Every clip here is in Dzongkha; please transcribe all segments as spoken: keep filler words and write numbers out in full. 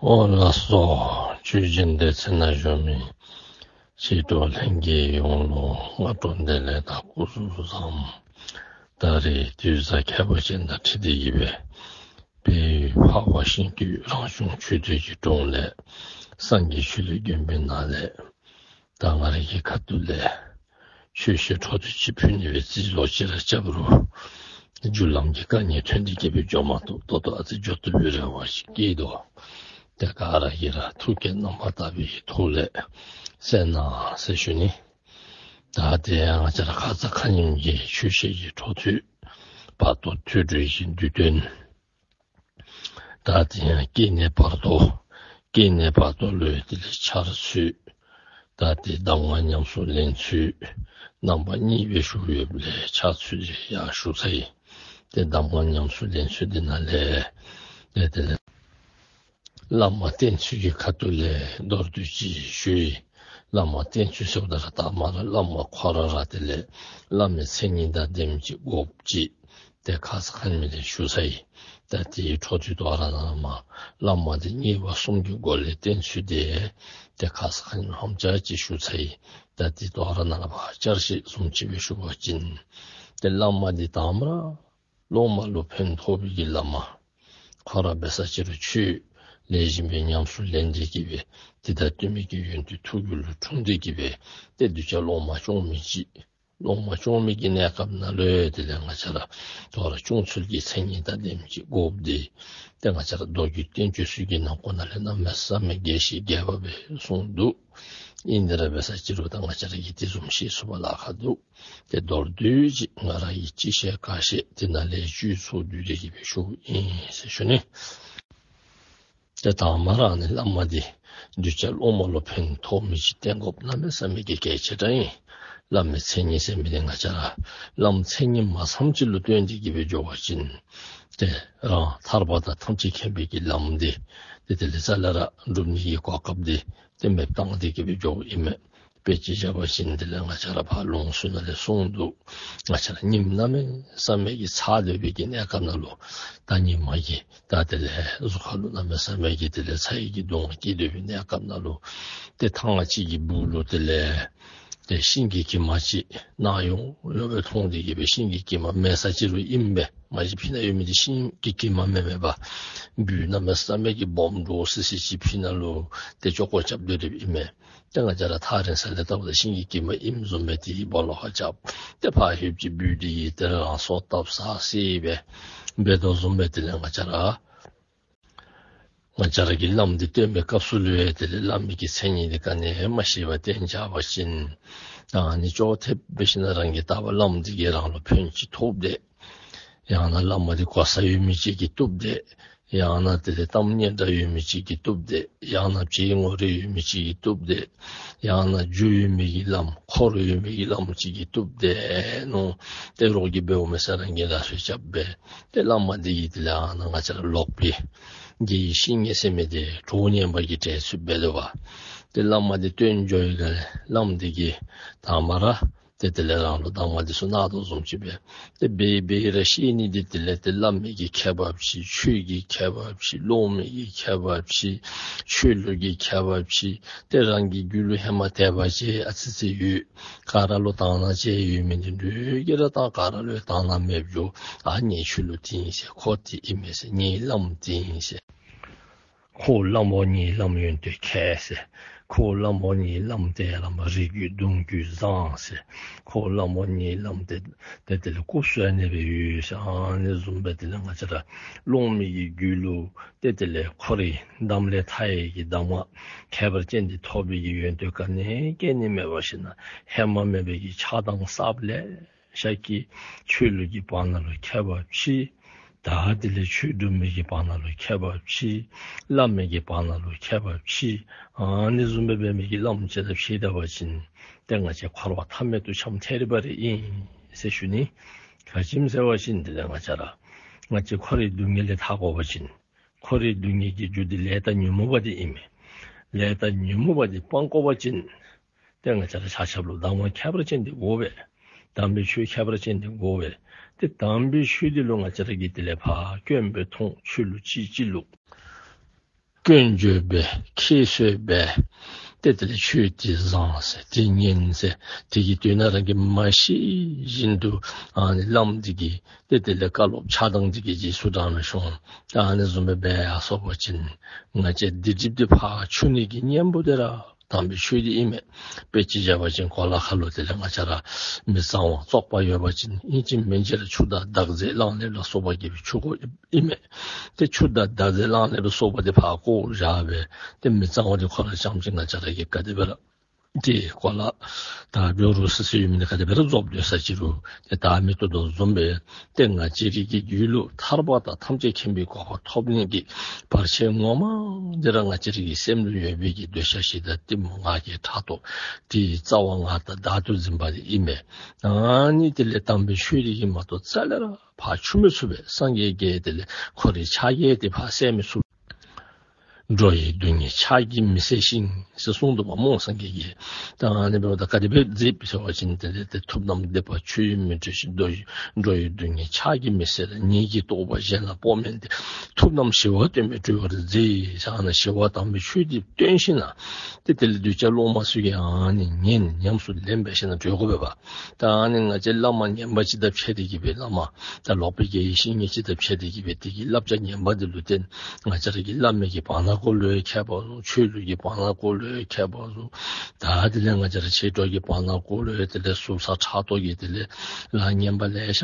ཨོ་ལགས་སོ། ཆོས་སྦྱིན་སྡེ་ཚན་ནང་བཞུགས་མི་མཆེད་གྲོགས་ལྷན་རྒྱས་ཡོངས་ལུ་སྔ་དྲོ་བདེ་ལེགས་དང་སྐུ་གཟུགས་བཟང་། ད་རེས་དུས་བཟང་ཁྱད་པར་ཅན་དང་འཁྲིལ་ཏེ་གིས་སྦེ་བལ་ཡུལ་འཕགས་པ་ཤིང་ཀུན་རང་བྱུང་ཆོས་སྡེ་གི་དྲུང་ལས་སངས་རྒྱས་ཆོས་གླིང་དགོན་པའི་ནང་ལས་ད་ང་རའི་གི་ཁ་ཐུག་ལས་ཆོས་བཤད་འཕྲོ་མཐུད་ཅིག་ཕུལ་ནི་སྦེ་རྩིས་ལོག་ཅིག་ར་རྐྱབ་རུང་རྒྱུ་ལམ་གྱི་དཀའ་ངལ་ཐོན་ཏེ་གིས་སྦེ་འགྱོ་མ་བཏུབ། ད་ལྟོ་ཨ་ཙི་འགྱོ་བཏུབ་པའི་རེ་བ་ཅིག་བསྐྱེད་དོ། ཏེ་ག་ར་གིས་ར་ཐུགས་བསྐྱེད་རྣམ་པར་དག་པའི་ཐོག་ལས་གསན་གནང་ཟེར་ཞུ་ནི། ད་དེ་ཡང་ང་བཅས་ར་ཁ་ཙ་ཁ་ཉིནམ་གྱི་ཆོས་བཤད་ཀྱི་འཕྲོ་མཐུད་བར་དོ་ཐོས་གྲོལ་གྱི་བསྡུས་དོན། ད་དེ་ཡང་སྐྱེ་གནས་བར་དོ། སྐྱེ་གནས་བར་དོ་ལུ་དེ་ལས་འཆར་ཚུལ། ད་དེ་གདམས་ངག་ཉམས་སུ་ལེན་ཚུལ། རྣམ་པ་གཉིས་སྦེ་ཞུ་ཡོདཔ་ལས་འཆར་ཚུལ་ཡང་ཞུ་ཚར་ཡི། ཏེ་གདམས་ངག་ཉམས་སུ་ལེན་ཚུལ་འདི་ནང་ལས་ཏེ་དེ་ལས་བླ་མ་བསྟེན་ཚུལ་གྱི་ཁ་ཐུག་ལས་མདོར་བསྡུས་ཅིག་ཞུ་ཡི། བླ་མ་བསྟེན་ཚུལ་ཟེརཝ་ད་ར་ད་མ་ར་བླ་མ་ཁོ་ར་ར་དེ་ལས་བླ་མའི་མཚན་ཉིད་དང་ལྡནམ་ཅིག་དགོཔ་ཅིག། ཏེ་ཁ་ཙ་ཁ་ཉིནམ་ལས་ཞུ་ཚར་ཡི། ད་དེའི་འཕྲོ་མཐུད་དོ་ར་ནཱ་མར་བླ་མ་འདི་དམྱལ་བ་གསུམ་གྱི་སྒོ་ལས་བསྟེན་ཚུལ་འདི་ཏེ་ཁ་ཙ་ཁ་ཉིནམ་ཧམ་ཅིག་ཅིག་ཞུ་ཚར་ཡི། ད་དེ་དོ་ར་ནཱ་ལས་ཕར་བསྐྱར་ཞིབ་བཟུམ་ཅིག་སྦེ་ཞུ་བ་ཅིན་ཏེ་བླ་མ་འདི་དང་མ་ར་སློབ་མ་ལུ་ཕན་ཐོགས་པའི་གི་བླ་མ། ཁོ་ར་འབད་ས་ཅིག་རུང་ཆོས་ལེགས་ཤོམ་སྦེ་ཉམས་སུ་ལེན་ཏེ་གིས་སྦེ་དེ་དང་བསྟུན་མི་གི་ཡོན་ཏན་ཐུགས་རྒྱུད་ལུ་འཁྲུངས་ཏེ་གིས་སྦེ་ཏེ་གདུལ་བྱ་སློབ་མ་སྐྱོང་མི་ཅིག། སློབ་མ་སྐྱོང་མི་གི་གནས་སྐབས་ནང་ལུ་དེ་ལས་ང་བཅས་ར་དོ་ར་སྐྱོང་ཚུལ་གྱི་མཚན་ཉིད་དང་ལྡནམ་ཅིག་དགོཔ་འདི་ཏེ་ང་བཅས་ར་མདོ་རྒྱུད་བསྟན་བཅོས་ཚུ་གི་ནང་ཁོ་ན་ལས་གནམ་མེད་ས་མེད་རྒྱས་ཤིང་རྒྱས་པ་སྦེ་གསུངས་འདུག། ཨིན་དེ་ར་འབད་ས་ཅིག་རུང་ད་ང་བཅས་ར་གིས་དེ་བཟུམ་ཤེས་ཚུགས་པར་ལཱ་ཁག་འདུག། ཏེ་མདོར་བསྡུས་ཅིག་ང་ར་གིས་ཅི་ཤེས་ག་ཤེས་དེ་ནང་ལས་བཅུད་ཚུ་བསྡུས་ཏེ་གིས་སྦེ་ཞུཝ་ཨིན་ཟེར་ཞུ་ནི། ཏེ་དང་མ་ར་ནི་བླ་མ་འདི་གདུལ་བྱ་སློབ་མ་ལུ་ཕན་ཐོགས་མི་ཅིག་བསྟེན་དགོཔ་གནམ་མེད་ས་མེད་ཀྱི་གལ་ཆེ་དྲགས་ཨིན། བླ་མའི་མཚན་ཉིད་ཟེར་མི་འདི་ང་བཅས་ར་བླམ་མཚན་ཉིད་མ་ཚངམ་ཅིག་ལུ་བརྟེན་ཏེ་གིས་སྦེ་འགྱོ་བ་ཅིན་ཏེ་རང་ཐར་པ་དང་ཐམས་ཅད་མཁྱེན་པའི་གི་ལམ་འདི་ཏེ་དེ་ལས་རྩ་ལས་ར་སྒྲུབ་ནི་གི་གོ་སྐབས་འདི་ཏེ་མེདཔ་བཏང་སྟེ་གིས་སྦེ་འགྱོཝ་ཨིན་མས། དཔེ་ཅིག་བཞག་པ་ཅིན་དེ་ལས་ང་བཅས་ར་ཕར་ལུང་ཚུ་ནང་ལས་གསུངས་འདུག། ང་བཅས་ར་ཉིམ་གནམ་མེད་ས་མེད་ཀྱི་ཚ་སྡོད་པའི་གི་གནས་སྐབས་ནང་ལུ་ད་ཉི་མ་གི་ད་དེ་ལས་གཟུགས་ཁ་ལུ་གནམ་མེད་ས་མེད་ཀྱི་དེ་ལས་ཚ་བའི་གི་གདུང་བ་སྐྱེས་སྡོད་པའི་གནས་སྐབས་ནང་ལུ་ཏེ་ཐང་ཅིག་གི་སྦུག་ལུ་དེ་ལས་ཏེ་ཤིང་གི་གྱིབ་མ་ཅིག་ནཱ་ཡོང་ཡོདཔ་སྦེ་མཐོང་སྟེ་གིས་སྦེ་ཤིང་གི་གྱིབ་མ་མེད་ས་ཅིག་རུང་ཨིན་པས། མ་གཞི་ཕི་ནང་ཡོད་མི་འདི་ཤིང་གི་གྱིབ་མ་མེན་མས་པ། སྦུག་གནམ་མེད་ས་མེད་ཀྱི་སྦོམ་འདྲོག་སི་སི་ཅིག་ཕི་ནང་ལུ་ཏེ་ཅོག་ཀོ་རྐྱབ་སྡོད་སྡོདཔ་ཨིན་མས། ཏེ་ང་བཅས་ར་ཐག་རིང་ས་ལས་བལྟཝ་ད་ཤིང་གི་གྱིབ་མ་ཨིནམ་བཟུམ་སྦེ་ཏེ་སྦོ་ལོགས་ཁར་རྐྱབ། ཏེ་ཕར་ལྷོདཔ་ཅིག་སྦུག་འདི་གིས་ཏེ་རང་སོ་བཏབ་ས་སི་སྦེ་འབད་དོ་བཟུམ་སྦེ་དེ་ལས་ང་བཅས་ར་ང་བཅས་ར་གིས་བླམ་འདི་བསྟེན་པའི་སྐབས་སུ་ལུ་ཡང་དེ་ལས་བླ་མའི་གི་མཚན་ཉིད་འདི་ག་ནི་ཡང་མ་ཤེས་པར་བསྟེན་བཞག་པ་ཅིན་ད་ཨ་ནི་ཅོག་འཐདཔ་འབད་ཞིན་ན་རང་གིས་བལྟ་བ་བླམ་འདི་གིས་རང་ལུ་ཕན་ཅིག་ཐོགས་དེས། ཡང་ན་བླ་མ་འདི་གོ་ས་ཡོད་མི་ཅིག་གིས་བཏུབ་དེས། ཡང་ན་དེ་ལས་གཏམ་སྙན་གྲགས་ཡོད་མི་ཅིག་གིས་བཏུབ་དེས། ཡང་ན་བྱད་ངོ་རིས་ཡོད་མི་ཅིག་གིས་བཏུབ་དེས། ཡང་ན་རྒྱུ་ཡོད་མི་གི་བླམ་འཁོར་ཡོད་མི་གི་བླམ་ཅིག་གིས་བཏུབ་དེས་མནོ། ཏེ་རོགས་ཀྱིས་འབདཝ་མས་ཟེར་རང་གིས་ལག་ལེན་རྐྱབ་སྦེ་ཏེ་བླ་མ་འདི་གིས་དེ་ལས་ཨ་ནཱ་ང་བཅས་ར་ལོག་པའི་དགེ་བའི་བཤེས་གཉེན་ཟེར་མི་འདི་གྲོགས་ངན་པ་གི་གྲས་ཚུ་འབད་དོ་བ། ཏེ་བླ་མ་འདི་བསྟེན་འགྱོ་བའི་སྒང་ལས་བླམ་འདི་གིས་དང་མ་ར་ཏེ་དེ་ལས་རང་ལུ་གདམས་ངག་འདི་ཚུ་གནང་དོ་བཟུམ་ཅིག་སྦེ་ཏེ་འབད་འབད་ར་ཤེས་ནི་འདི་དེ་ལས་ཏེ་བླ་མའི་གི་ཁྱད་པར་ཅིག། ཆོས་ཀྱི་ཁྱད་པར་ཅིག། སློབ་མའི་གི་ཁྱད་པར་ཅིག། ཆོས་ལུགས་ཀྱི་ཁྱད་པར་ཅིག། ཏེ་རང་གི་རྒྱུད་ལུ་ཧེ་མ་དད་པ་ཅིག་ཨ་ཙི་ཙི་ཡོད། ག་ར་ལུ་དག་སྣང་ཅིག་ཡོད་མི་འདི་འདྲ་གིས་ར་ད་ག་ར་ལུ་ཡང་དག་སྣང་མེདཔ་འགྱོ། ཨ་ངེའི་ཆོས་ལུགས་འདི་ཨིན་ཟེར། ཁོ་འདི་ཨིན་མས་ཟེར། ངེའི་བླམ་འདི་ཨིན་ཟེར། ཁོ་བླམ་པོ་ངེའི་བླམ་ཡོན་ཏན་མཁས་ཟེར། ཁོ་བླམ་པོ་ངེའི་བླམ་འདི་བླམ་རིགས་རྒྱུད་གདུང་རྒྱུད་བཟང་ཟེར། ཁོ་བླམ་པོ་ངེའི་བླམ་འདི་ཏེ་དེ་ལས་སྐུ་གསོལ་ནི་སྦེ་ཡོད་ཟེར། ཨ་ནི་བཟུམ་སྦེ་དེ་ལས་ང་བཅས་ར་སློབ་མའི་གི་རྒྱུད་ལུ་ཏེ་དེ་ལས་ཁོ་རའི་གདམས་ལས་མཐའ་ཡས་ཀྱི་གདམས་ངག་ཁྱད་པར་ཅན་འདི་ཐོབ་པའི་གི་ཡོན་ཏན་ག་ནི་ག་ནི་མེད་པར་ཞིན་ན་ཧེ་མ་མེད་པའི་གི་ཆགས་སྡང་གསརཔ་ལེ་ཤ་གིས་ཆོས་ལུགས་ཀྱི་བར་ན་ལུ་ཁྱད་པར་ཕྱེ། ད་དེ་ལས་ཆོས་སྒྲུབ་མི་གི་བར་ན་ལུ་ཁྱད་པར་ཕྱེ། བླ་མའི་གི་བར་ན་ལུ་ཁྱད་པར་ཕྱེ། ཨ་ནི་བཟུམ་སྦེ་འབད་མི་གི་བླམ་ཅིག་དང་ཕྱད་ད་པ་ཅིན་ཏེ་ང་བཅས་འཁོར་བ་མཐའ་མེད་དུ་འཁྱམས་ཐལ་བ་རེ་ཨིན་ཟེར་ཞུ་ནི། ག་ཅི་སྨོ་ཟེར་བ་ཅིན་དེ་ལས་ང་བཅས་ར་ང་བཅས་འཁོར་བའི་སྡུག་བསྔལ་ལས་ཐར་དགོ་པ་ཅིན་འཁོར་བའི་སྡུག་བསྔལ་གྱི་རྒྱུ་འདི་ལས་དང་ཉོན་མོངས་པ་འདི་ཨིན་མས། ལས་དང་ཉོན་མོངས་པ་འདི་སྤང་དགོ་པ་ཅིན་ཏེ་ང་བཅས་ར་ཆ་ཁྱབ་ལུ་གདམས་ངག་ཁྱད་པར་ཅན་འདི་དགོ་པས། དམ་པའི་ཆོས་ཁྱད་པར་ཅན་འདི་དགོ་པས། ཏེ་དམ་པའི་ཆོས་འདི་ལུ་ང་བཅས་ར་གིས་དེ་ལས་ཕར་སྐྱོན་སྦེ་མཐོང་། ཆོས་ལུགས་ཅིག་ཅིག་ལུ་ སྐྱོན་བརྗོད་འབད་ཁྱད་གསོད་འབད། ཏེ་དེ་ལས་ཆོས་འདི་བཟང་ཟེར་འདི་ངན་ཟེར་དེ་གི་དོན་རང་གིས་མ་ཤེས་བཞིན་དུ་ཨ་ནི་བླམ་འདི་གིས་ཏེ་དེ་ལས་བཀའ་སློབ་ཆགས་སྡང་འདི་གི་རྗེས་སུ་འབྲང་ནུག་ཤོང་། ད་ཨ་ནི་བཟུམ་སྦེ་འབད་ཡར་སོང་པ་ཅིན་ང་བཅས་སྡིག་སྒྲིབ་འདི་ཕར་ཆུད་ནི་གི་གཉེན་པོ་འདི་ར་དམ་པའི་ཆོས་འདི་ཨིན་མས། དཔེ་ཅིག་བཞག་པ་ཅིན་གོ་ལ་ཁ་ལུ་དེ་ལས་ང་བཅས་ར་མི་གཙང་བ་བཙོག་པ་ཡོད་པ་ཅིན་ཨིན་ཅི་མིན་ཅི་ར་ཆུ་དང་དག་རྫས་གླང་ལེབ་ལ་སོགས་པ་གིས་འཁྱུ་དགོཔ་ཨིན་མས། ཏེ་ཆུ་དང་དག་རྫས་གླང་ལེབ་ལ་སོགས་པ་འདི་ཕར་བཀོ་བཞག་སྦེ་ཏེ་མི་གཙང་བ་འདི་ཁོ་ར་རྐྱངམ་ཅིག་ང་བཅས་ར་གིས་ག་དེ་སྦེ་ར་ཏེ་གོ་ལ་དང་སྦྱོར་རུ་སི་སི་ཡོད་མི་འདི་ག་དེ་སྦེ་ར་བཟོ་སྡོད་ས་ཅི་རུང་ཏེ་ད་མི་བཏུབ་དོ་བཟུམ་སྦེ་ཏེ་ང་བཅས་རའི་གི་རྒྱུད་ལུ་ཐར་པ་དང་ཐམས་ཅད་མཁྱེན་པའི་གོ་འཕང་ཐོབ་ནི་གི་བར་ཆད་ངོ་མ་འདི་ར་ང་བཅས་རའི་གི་སེམས་ལུ་ཡོད་པའི་གི་འདོད་ཆགས་ཞེ་སྡང་གཏི་མུག་ང་རྒྱལ་ཕྲག་དོག་དེ་རྩ་བ་ང་དང་བདག་ཏུ་འཛིན་པ་འདི་ཨིན་མས། ཨ་ནི་དེ་ལས་དམ་པའི་ཆོས་འདི་གིས་མ་གཏོགས་རྩ་ལས་ར་ཕར་འཁྱུ་མི་ཚུགས་པས། སངས་རྒྱས་ཀྱིས་དེ་ལས་ཁོ་རའི་ཕྱག་རྒྱ་འདི་ཕར་བསལ་མི་ཚུགས། འགྲོ་བའི་སྡུག་བསྔལ་ཕྱག་གིས་མི་སེལ་ཞིང་ཟེར་གསུངས་འདུག་པ་སྨོ་སངས་རྒྱས་ཀྱིས། ད་ཨ་ནི་འབདཝ་ད་ག་དེ་སྦེ་མཛདཔ་ཟེར་བ་ཅིན་དེ་ལས་ཏེ་ཐུབ་རྣམས་སྡིག་པ་ཆུ་ཡིས་མི་འཁྲུ་ཞིང་། འགྲོ་བའི་འགྲོ་བའི་སྡུག་བསྔལ་ཕྱག་གིས་མི་སེལ་ལ། ཉིད་ཀྱི་རྟོགས་པ་གཞན་ལ་སྤོ་མིན་ཏེ། ཐུབ་རྣམས་ཞི་བ་སྟོན་པས་གྲོལ་བར་མཛད་ཟེར་ཨ་ནཱ་ཞི་བ་དམ་པའི་ཆོས་འདི་སྟོན་ཞིནམ་ལས་ཏེ་དེ་ལས་གདུལ་བྱ་སློབ་མ་ཚུ་གིས་ཨ་ནི་ཉན་ཉམས་སུ་ལེན་འབད་ཞིནམ་ལས་གྲོལ་དགོ་པས་པ། ད་ཨ་ནི་ང་བཅས་བླ་མ་ངན་པ་ཅིག་དང་ཕྱད་དེ་གི་སྦེ་བླ་མ་ད་ལོག་པའི་དགེ་བའི་བཤེས་གཉེན་ཅིག་དང་ཕྱད་དེ་གི་སྦེ་དེ་གི་བསླབ་བྱ་ངན་པ་འདི་ལུ་བརྟེན་ང་བཅས་ར་གིས་བླ་མའི་གི་བར་ན་སྐོར་ལུ་ཡང་ཁྱད་པར་བཟོ། ཆོས་ལུགས་ཀྱི་བར་ན་སྐོར་ལུ་ཡང་ཁྱད་པར་བཟོ། ད་དེ་ལས་ང་བཅས་ར་མཆེད་གྲོགས་ཀྱི་བར་ན་སྐོར་ལུ་ཡང་དེ་ལས་ཟུར་ཟ་ཕྲག་དོག་གི་དེ་ལས་ལཱ་ངན་པ་ལེ་ཤ་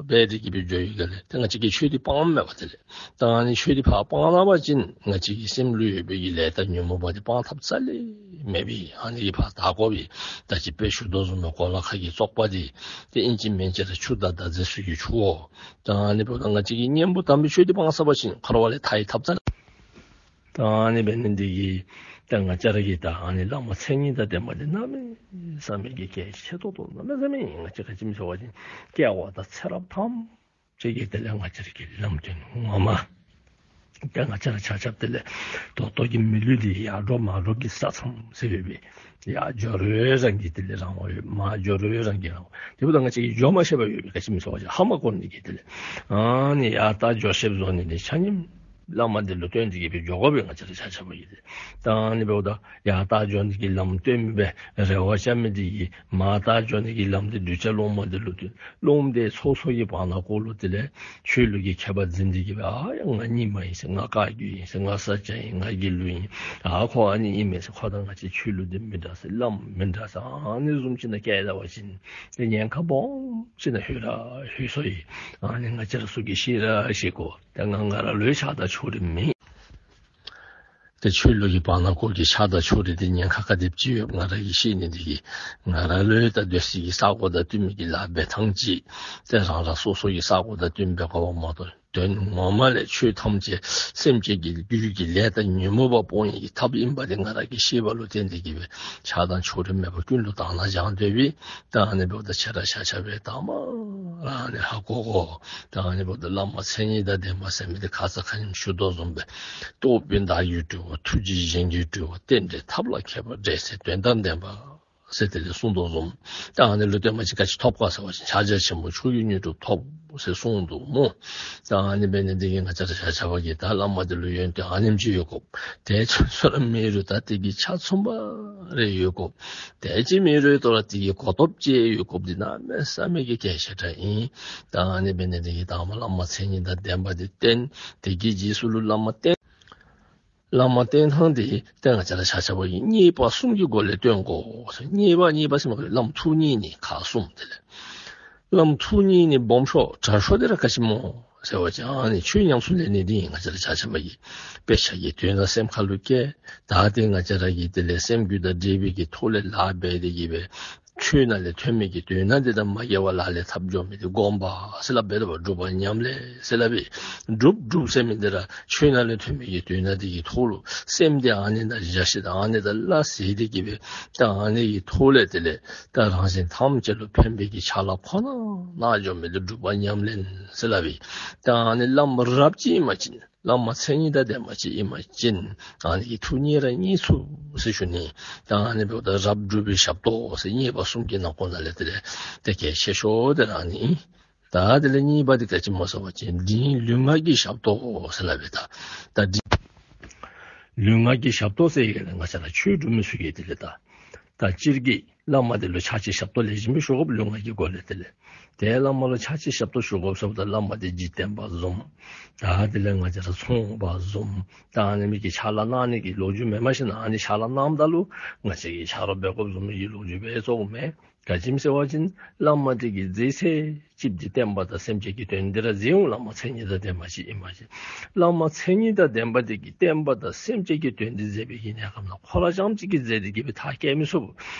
འབད་དེ་གི་སྦེ་འགྱོ་ཡི་ག་ལས། ཏེ་ང་བཅས་ཀྱིས་ཆོས་འདི་སྤང་མེད་པ་དེ་ལས། ད་ཨ་ནི་ཆོས་འདི་ཕར་སྤང་ད་པ་ཅིན་ང་བཅས་ཀྱི་སེམས་ལུ་ཡོད་པའི་གི་ལས་དང་ཉོན་མོངས་པ་འདི་སྤང་ཐབས་རྩ་ལས་མེད་པས། ཨ་ནི་གིས་ཕར་དག་དགོ་པས། ད་ཅི་དཔེ་ཞུ་དོ་བཟུམ་སྦེ་གོ་ལ་ཁ་གི་བཙོག་པ་འདི་ཏེ་ཨིན་ཅི་མིན་ཅི་ར་ཆུ་དང་དག་རྫས་ཚུ་གིས་འཁྱུ་འོང་། ད་ཨ་ནི་འབདཝ་ད་ང་བཅས་ཀྱི་གཉེན་པོ་དམ་པའི་ཆོས་འདི་སྤང་ཚར་བ་ཅིན་འཁོར་བ་ལས་ཐར་ཡི་ཐབས་རྩ་ལས། ད་ཨ་ནི་འབད་ནི་འདི་གིས་ད་ང་བཅས་ར་གིས་ད་ཨ་ནི་བླ་མ་མཚན་ཉིད་དང་ལྡན་པ་འདི་གནམ་མེད་ས་མེད་ཀྱི་གལ་ཆེ་ཏོག་ཏོ་གནམ་མེད་ས་མེད་ཨིན། ང་བཅས་ག་ཅི་སྨོ་ཟེར་བ་ཅིན་སྐྱེ་བ་དང་ཚེ་རབས་ཐམས་ཅད་ཀྱི་དེ་ལས་ང་བཅས་ར་གི་ལམ་སྟོན་ངོ་མ། ད་ང་བཅས་ར་ཆ་ཁྱབ་དེ་ལས་ད་ལྟོ་གི་མི་ལུས་འདི་ཡར་འགྲོ་མར་འགྲོ་གི་ས་མཚམས་ཟེར་ཡོད་པས། ཡར་འགྱོ་རུང་རང་གི་དེ་ལས་རང་དབང་ཡོད། མར་འགྱོ་རུང་རང་གི་རང་དབང་། དེ་འབདཝ་ད་ང་བཅས་ཀྱིས་འགྱོ་མ་ཤེས་པར་ཡོད་པས། ག་ཅི་སྨོ་ཟེར་བ་ཅིན་ཧ་མ་གོ་ནི་གི་དེ་ལས་ཨ་ནི་ཡར་ལྟ་འགྱོ་ཤེསཔ་བཟོ་ནི་འདི་ཆ་མཉམ་བླ་མ་འདི་ལུ་བརྟེན་ཏེ་གི་སྦེ་འགྱོ་དགོ་པས། ང་བཅས་ར་ཆ་ཁྱབ་ཀྱིས་དེ་ད་ཨ་ནི་འབདཝ་ད་ཡར་ལྟ་འགྱོ་ནི་གི་ལམ་སྟོན་མི་སྦེ་རེ་བ་བཅའ་མི་འདི་གིས་མར་ལྟ་འགྱོ་ནི་གི་ལམ་འདི་གདུལ་བྱ་སློབ་མ་འདི་ལུ་སྟོན། སློབ་མ་འདི་སོ་སོ་གི་བར་ན་སྐོར་ལུ་དེ་ལས་ཆོས་ལུགས་ཀྱི་ཁྱད་པར་འཛིན་ཏེ་གི་སྦེ་ཨ་ཡ་ང་རྙིང་མ་ཨིན་ཟེར། ང་བཀའ་བརྒྱུད་ཨིན་ཟེར། ང་ས་སྐྱ་ཨིན། ང་དགེ་ལུགས་ཨིན། ཨ་ཁོ་ཨ་ནི་ཨིན་མས་ཟེར། ཁོ་དང་ང་བཅས་ཆོས་ལུགས་འདི་མི་འདྲ་ཟེར། བླམ་མི་འདྲ་ཟེར་ཨ་ནི་བཟུམ་ཅིག་ནང་བཀལ་ད་པ་ཅིན་ཏེ་ཉེན་ཁ་སྦོམ་ཅིག་ནང་ལྷོད་ར་ལྷོད་སོ་ཡི། ཨ་ནི་ང་བཅས་ར་ཚུ་གིས་ཤེས་ར་ཤེས་དགོ། ད་ང་ང་ར་ལུ་ཡང་ཆགས་སྡང་ཕྱོགས་རིས་མེད། ཏེ་ཆོས་ལུགས་ཀྱི་བར་ན་སྐོར་གྱི་ཆགས་སྡང་ཕྱོགས་རིས་འདི་ཉེན་ཁ་ག་དེམ་ཅིག་ཡོདཔ་ང་ར་གིས་ཤེས་ནི་འདི་གིས་ང་ར་ལུ་ཡང་ད་སྡོད་སའི་གི་ས་གོ་དང་བསྟུན་མི་གི་ལཱ་འབད་ཐངས་ཅིག་ཏེ་རང་རང་སོ་སོ་གི་ས་གོ་དང་བསྟུན་འབད་དགོཔ་མ་གཏོགས་དོན་ངོ་མ་ལས་ཆོས་ཐམས་ཅད་སེམས་ཅན་གྱི་རྒྱུད་ཀྱི་ལས་དང་ཉོན་མོངས་པ་སྤོང་ནི་གི་ཐབས་ཨིན་པ་འདི་ང་ར་གིས་ཤེས་པ་ལུ་བརྟེན་ཏེ་གི་སྦེ་ཆགས་སྡང་ཕྱོགས་རིས་མེད་པར་ཀུན་ལུ་དག་སྣང་སྦྱང་སྡོད་པས། ད་ཨ་ནི་འབདཝ་ད་ཁྱེད་ར་ཆ་ཁྱབ་ཀྱིས་དང་པ་ར་ཨ་ནི་ཧ་གོ་དགོ། ད་ཨ་ནི་འབདཝ་ད་བླ་མ་མཚན་ཉིད་དང་ལྡན་པ་ཟེར་མི་འདི་ཁ་ཙ་ཁ་ཉིནམ་ཞུ་དོ་བཟུམ་སྦེ་རྟོགས་པས་བདག་རྒྱུད་གྲོལ་བ། ཐུགས་རྗེས་གཞན་རྒྱུད་གྲོལ་བ། རྟེན་འབྲེལ་ཐབས་ལ་མཁས་པ། འབྲེལ་ཚད་དོན་དང་ལྡན་པ་ཟེར་དེ་ལས་གསུངས་དོ་བཟུམ། ད་ཨ་ནི་ལུ་བརྟེན་པ་ཅིན་ག་ཅི་ཐོབ་ག་ཟེར་བ་ཅིན་ཕྱག་རྒྱ་ཆེན་པོ་མཆོག་གི་དངོས་གྲུབ་ཐོབ་ཟེར་གསུངས་འདུག་སྨོ། ད་ཨ་ནི་འབད་ནི་འདི་གིས་ང་བཅས་ར་ཆ་ཁྱབ་ཀྱིས་ད་བླ་མ་འདི་ལུ་ཡོན་ཏན་ཨ་ནེམ་ཅིག་ཡོད་དགོ། དེ་ཙམ་ཅིག་ར་མེད་རུང་ད་དེ་གི་ཆ་ཚུན་པ་རེ་ཡོད་དགོ། དེ་ཅིག་མེད་རུང་ད་ར་དེ་གི་གོ་རྟོགས་ཅིག་ཡོད་དགོཔ་འདི་གནམ་མེད་ས་མེད་ཀྱི་གལ་ཆེ་དྲགས་ཨིན། ད་ཨ་ནི་འབད་ནི་འདི་གིས་དང་པ་བླ་མ་མཚན་ཉིད་དང་ལྡན་པ་འདི་བསྟེན། དེ་གི་རྗེས་སུ་ལུ་བླ་མ་བསྟེན། བླ་མ་བསྟེན་ཐངས་འདི་ཏེ་ང་བཅས་ར་ཆ་ཁྱབ་ཀྱིས་མཉེས་པ་གསུམ་གྱི་སྒོ་ལས་བསྟེན་དགོ། མཉེས་པ་མཉེས་པ་ཟེར་མི་བླམ་ཐུགས་མཉེས་ནི་ཁག་གསུམ་དེ་ལས། བླམ་ཐུགས་མཉེས་ནི་སྦོམ་ཤོས་དྲག་ཤོས་དེ་ར་ག་ཅི་སྨོ་ཟེར་བ་ཅིན་ཨ་ནི་ཆོས་ཉམས་སུ་ལེན་ནི་འདི་ང་བཅས་ར་ཆ་ཁྱབ་ཀྱིས་དཔེ་ཆ་གི་དོན་དག་སེམས་ཁ་ལུ་བཀལ། ད་ཏེ་ང་བཅས་ར་གིས་དེ་ལས་སེམས་རྒྱུད་དང་འབྲེལ་བའི་གི་ཐོག་ལས་ལཱ་འབད་དེ་གི་སྦེ་ཆོས་ནང་ལས་ཐོན་མི་གི་དོན་དག་འདི་དང་མ་འགལ་བར་ལག་ལེན་འཐབ་འགྱོ་མི་འདི་སྒོམ་པ་ཟེར་སླབ་པས། ད་སྒྲུབ་པ་ཉམས་ལེན་ཟེར་སླབ་པས། སྒྲུབ་སྒྲུབ་ཟེར་མི་འདི་ར་ཆོས་ནང་ལས་ཐོན་མི་གི་དོན་དག་འདི་གི་ཐོག་ལུ་སེམས་འདི་ཨ་ནི་ནང་བཞག་ཤིག་ད་ཨ་ནི་དང་སླ་བསྲེ་དེ་གི་སྦེ་ད་ཨ་ནི་གི་ཐོག་ལས་དེ་ལས་ད་རང་གཞན་ཐམས་ཅད་ལུ་ཕན་པའི་གི་ཆ་ལག་ཁོ་ན་གནང་འགྱོ་མི་འདི་སྒྲུབ་པ་ཉམས་ལེན་ཟེར་སླབ་པས། ད་ཨ་ནི་བླམ་རབ་ཅིག་ཨིན་པ་ཅིན་བླ་མ་མཚན་ཉིད་དང་ལྡན་པ་ཅིག་ཨིན་པ་ཅིན་ཨ་ནི་གིས་ཐུགས་མཉེས་ར་མཉེས་ཚུགས་ཟེར་ཞུ་ནི། ད་ཨ་ནི་འབདཝ་ད་རབ་སྒྲུབ་པའི་ཞབས་ཏོག་ཟེར་མཉེས་པ་གསུམ་གྱི་ནང་འཁོད་ནང་ལས་དེ་ལས་ཏེ་གལ་ཆེ་ཤོས་དེ་ར་ཨ་ནི་ཨིན། ད་དེ་ལས་གཉིས་པ་འདི་ག་ཅི་སྨོ་ཟེར་བ་ཅིན་འབྲིང་ལུས་ངག་གི་ཞབས་ཏོག་ཟེར་སླབ་པས། ད་ད་འབྲིང་ ལུས་ངག་གི་ཞབས་ཏོག་ཟེར་ཡི་ག་ལས་ང་བཅས་ར་ཆོས་སྒྲུབ་མི་ཚུ་གིས་དེ་ལས་ད་ད་སྤྱིར་གྱི་བླ་མ་དེ་ལུ་ཕྱག་ཕྱི་ཞབས་ཏོག་ལེགས་ཤོམ་སྦེ་ཞུ་དགོཔ་ལུས་ངག་གི་སྒོ་ལས་དེ་ལས། ཏེ་བླ་མ་ལུ་ཕྱག་ཕྱི་ཞབས་ཏོག་ཞུ་དགོཔ་ཟེརཝ་ད་བླ་མ་དེ་འཇིག་རྟེན་པ་བཟུམ། ད་དེ་ལས་ང་བཅས་ར་ཚོང་པ་བཟུམ། ད་ཨ་ནི་མི་གི་ཕྱག་ལཱ་གནང་ནི་གི་ལོ་རྒྱུས་མེནམ་ཞིན་ན་ཨ་ནི་ཕྱག་ལཱ་གནངམ་ད་ལུ་ང་བཅས་ཀྱིས་ཆ་རོགས་འབད་དགོཔ་བཟུམ་མའི་གི་ལོ་རྒྱུས་སྦེ་ཚོརཝ་མས། ག་ཅི་སྨོ་ཟེར་བ་ཅིན་བླ་མ་དེ་གིས་མཛད་ཚད་ཅིག་འདི་བསྟན་པ་དང་སེམས་ཅན་གྱི་དོན་འདི་ར་མཛད་འོང་། བླ་མ་མཚན་ཉིད་དང་ལྡན་པ་ཅིག་ཨིན་པ་ཅིན། བླ་མ་མཚན་ཉིད་དང་ལྡན་པ་དེ་གིས་བསྟན་པ་དང་སེམས་ཅན་གྱི་དོན་འདི་མཛད་པའི་གི་གནས་སྐབས་ནང་ཁོ་ར་རྐྱངམ་ཅིག་གིས་མཛད་དེ་གི་སྦེ་མཐར་སྐྱེལ་མི་ཚུགས།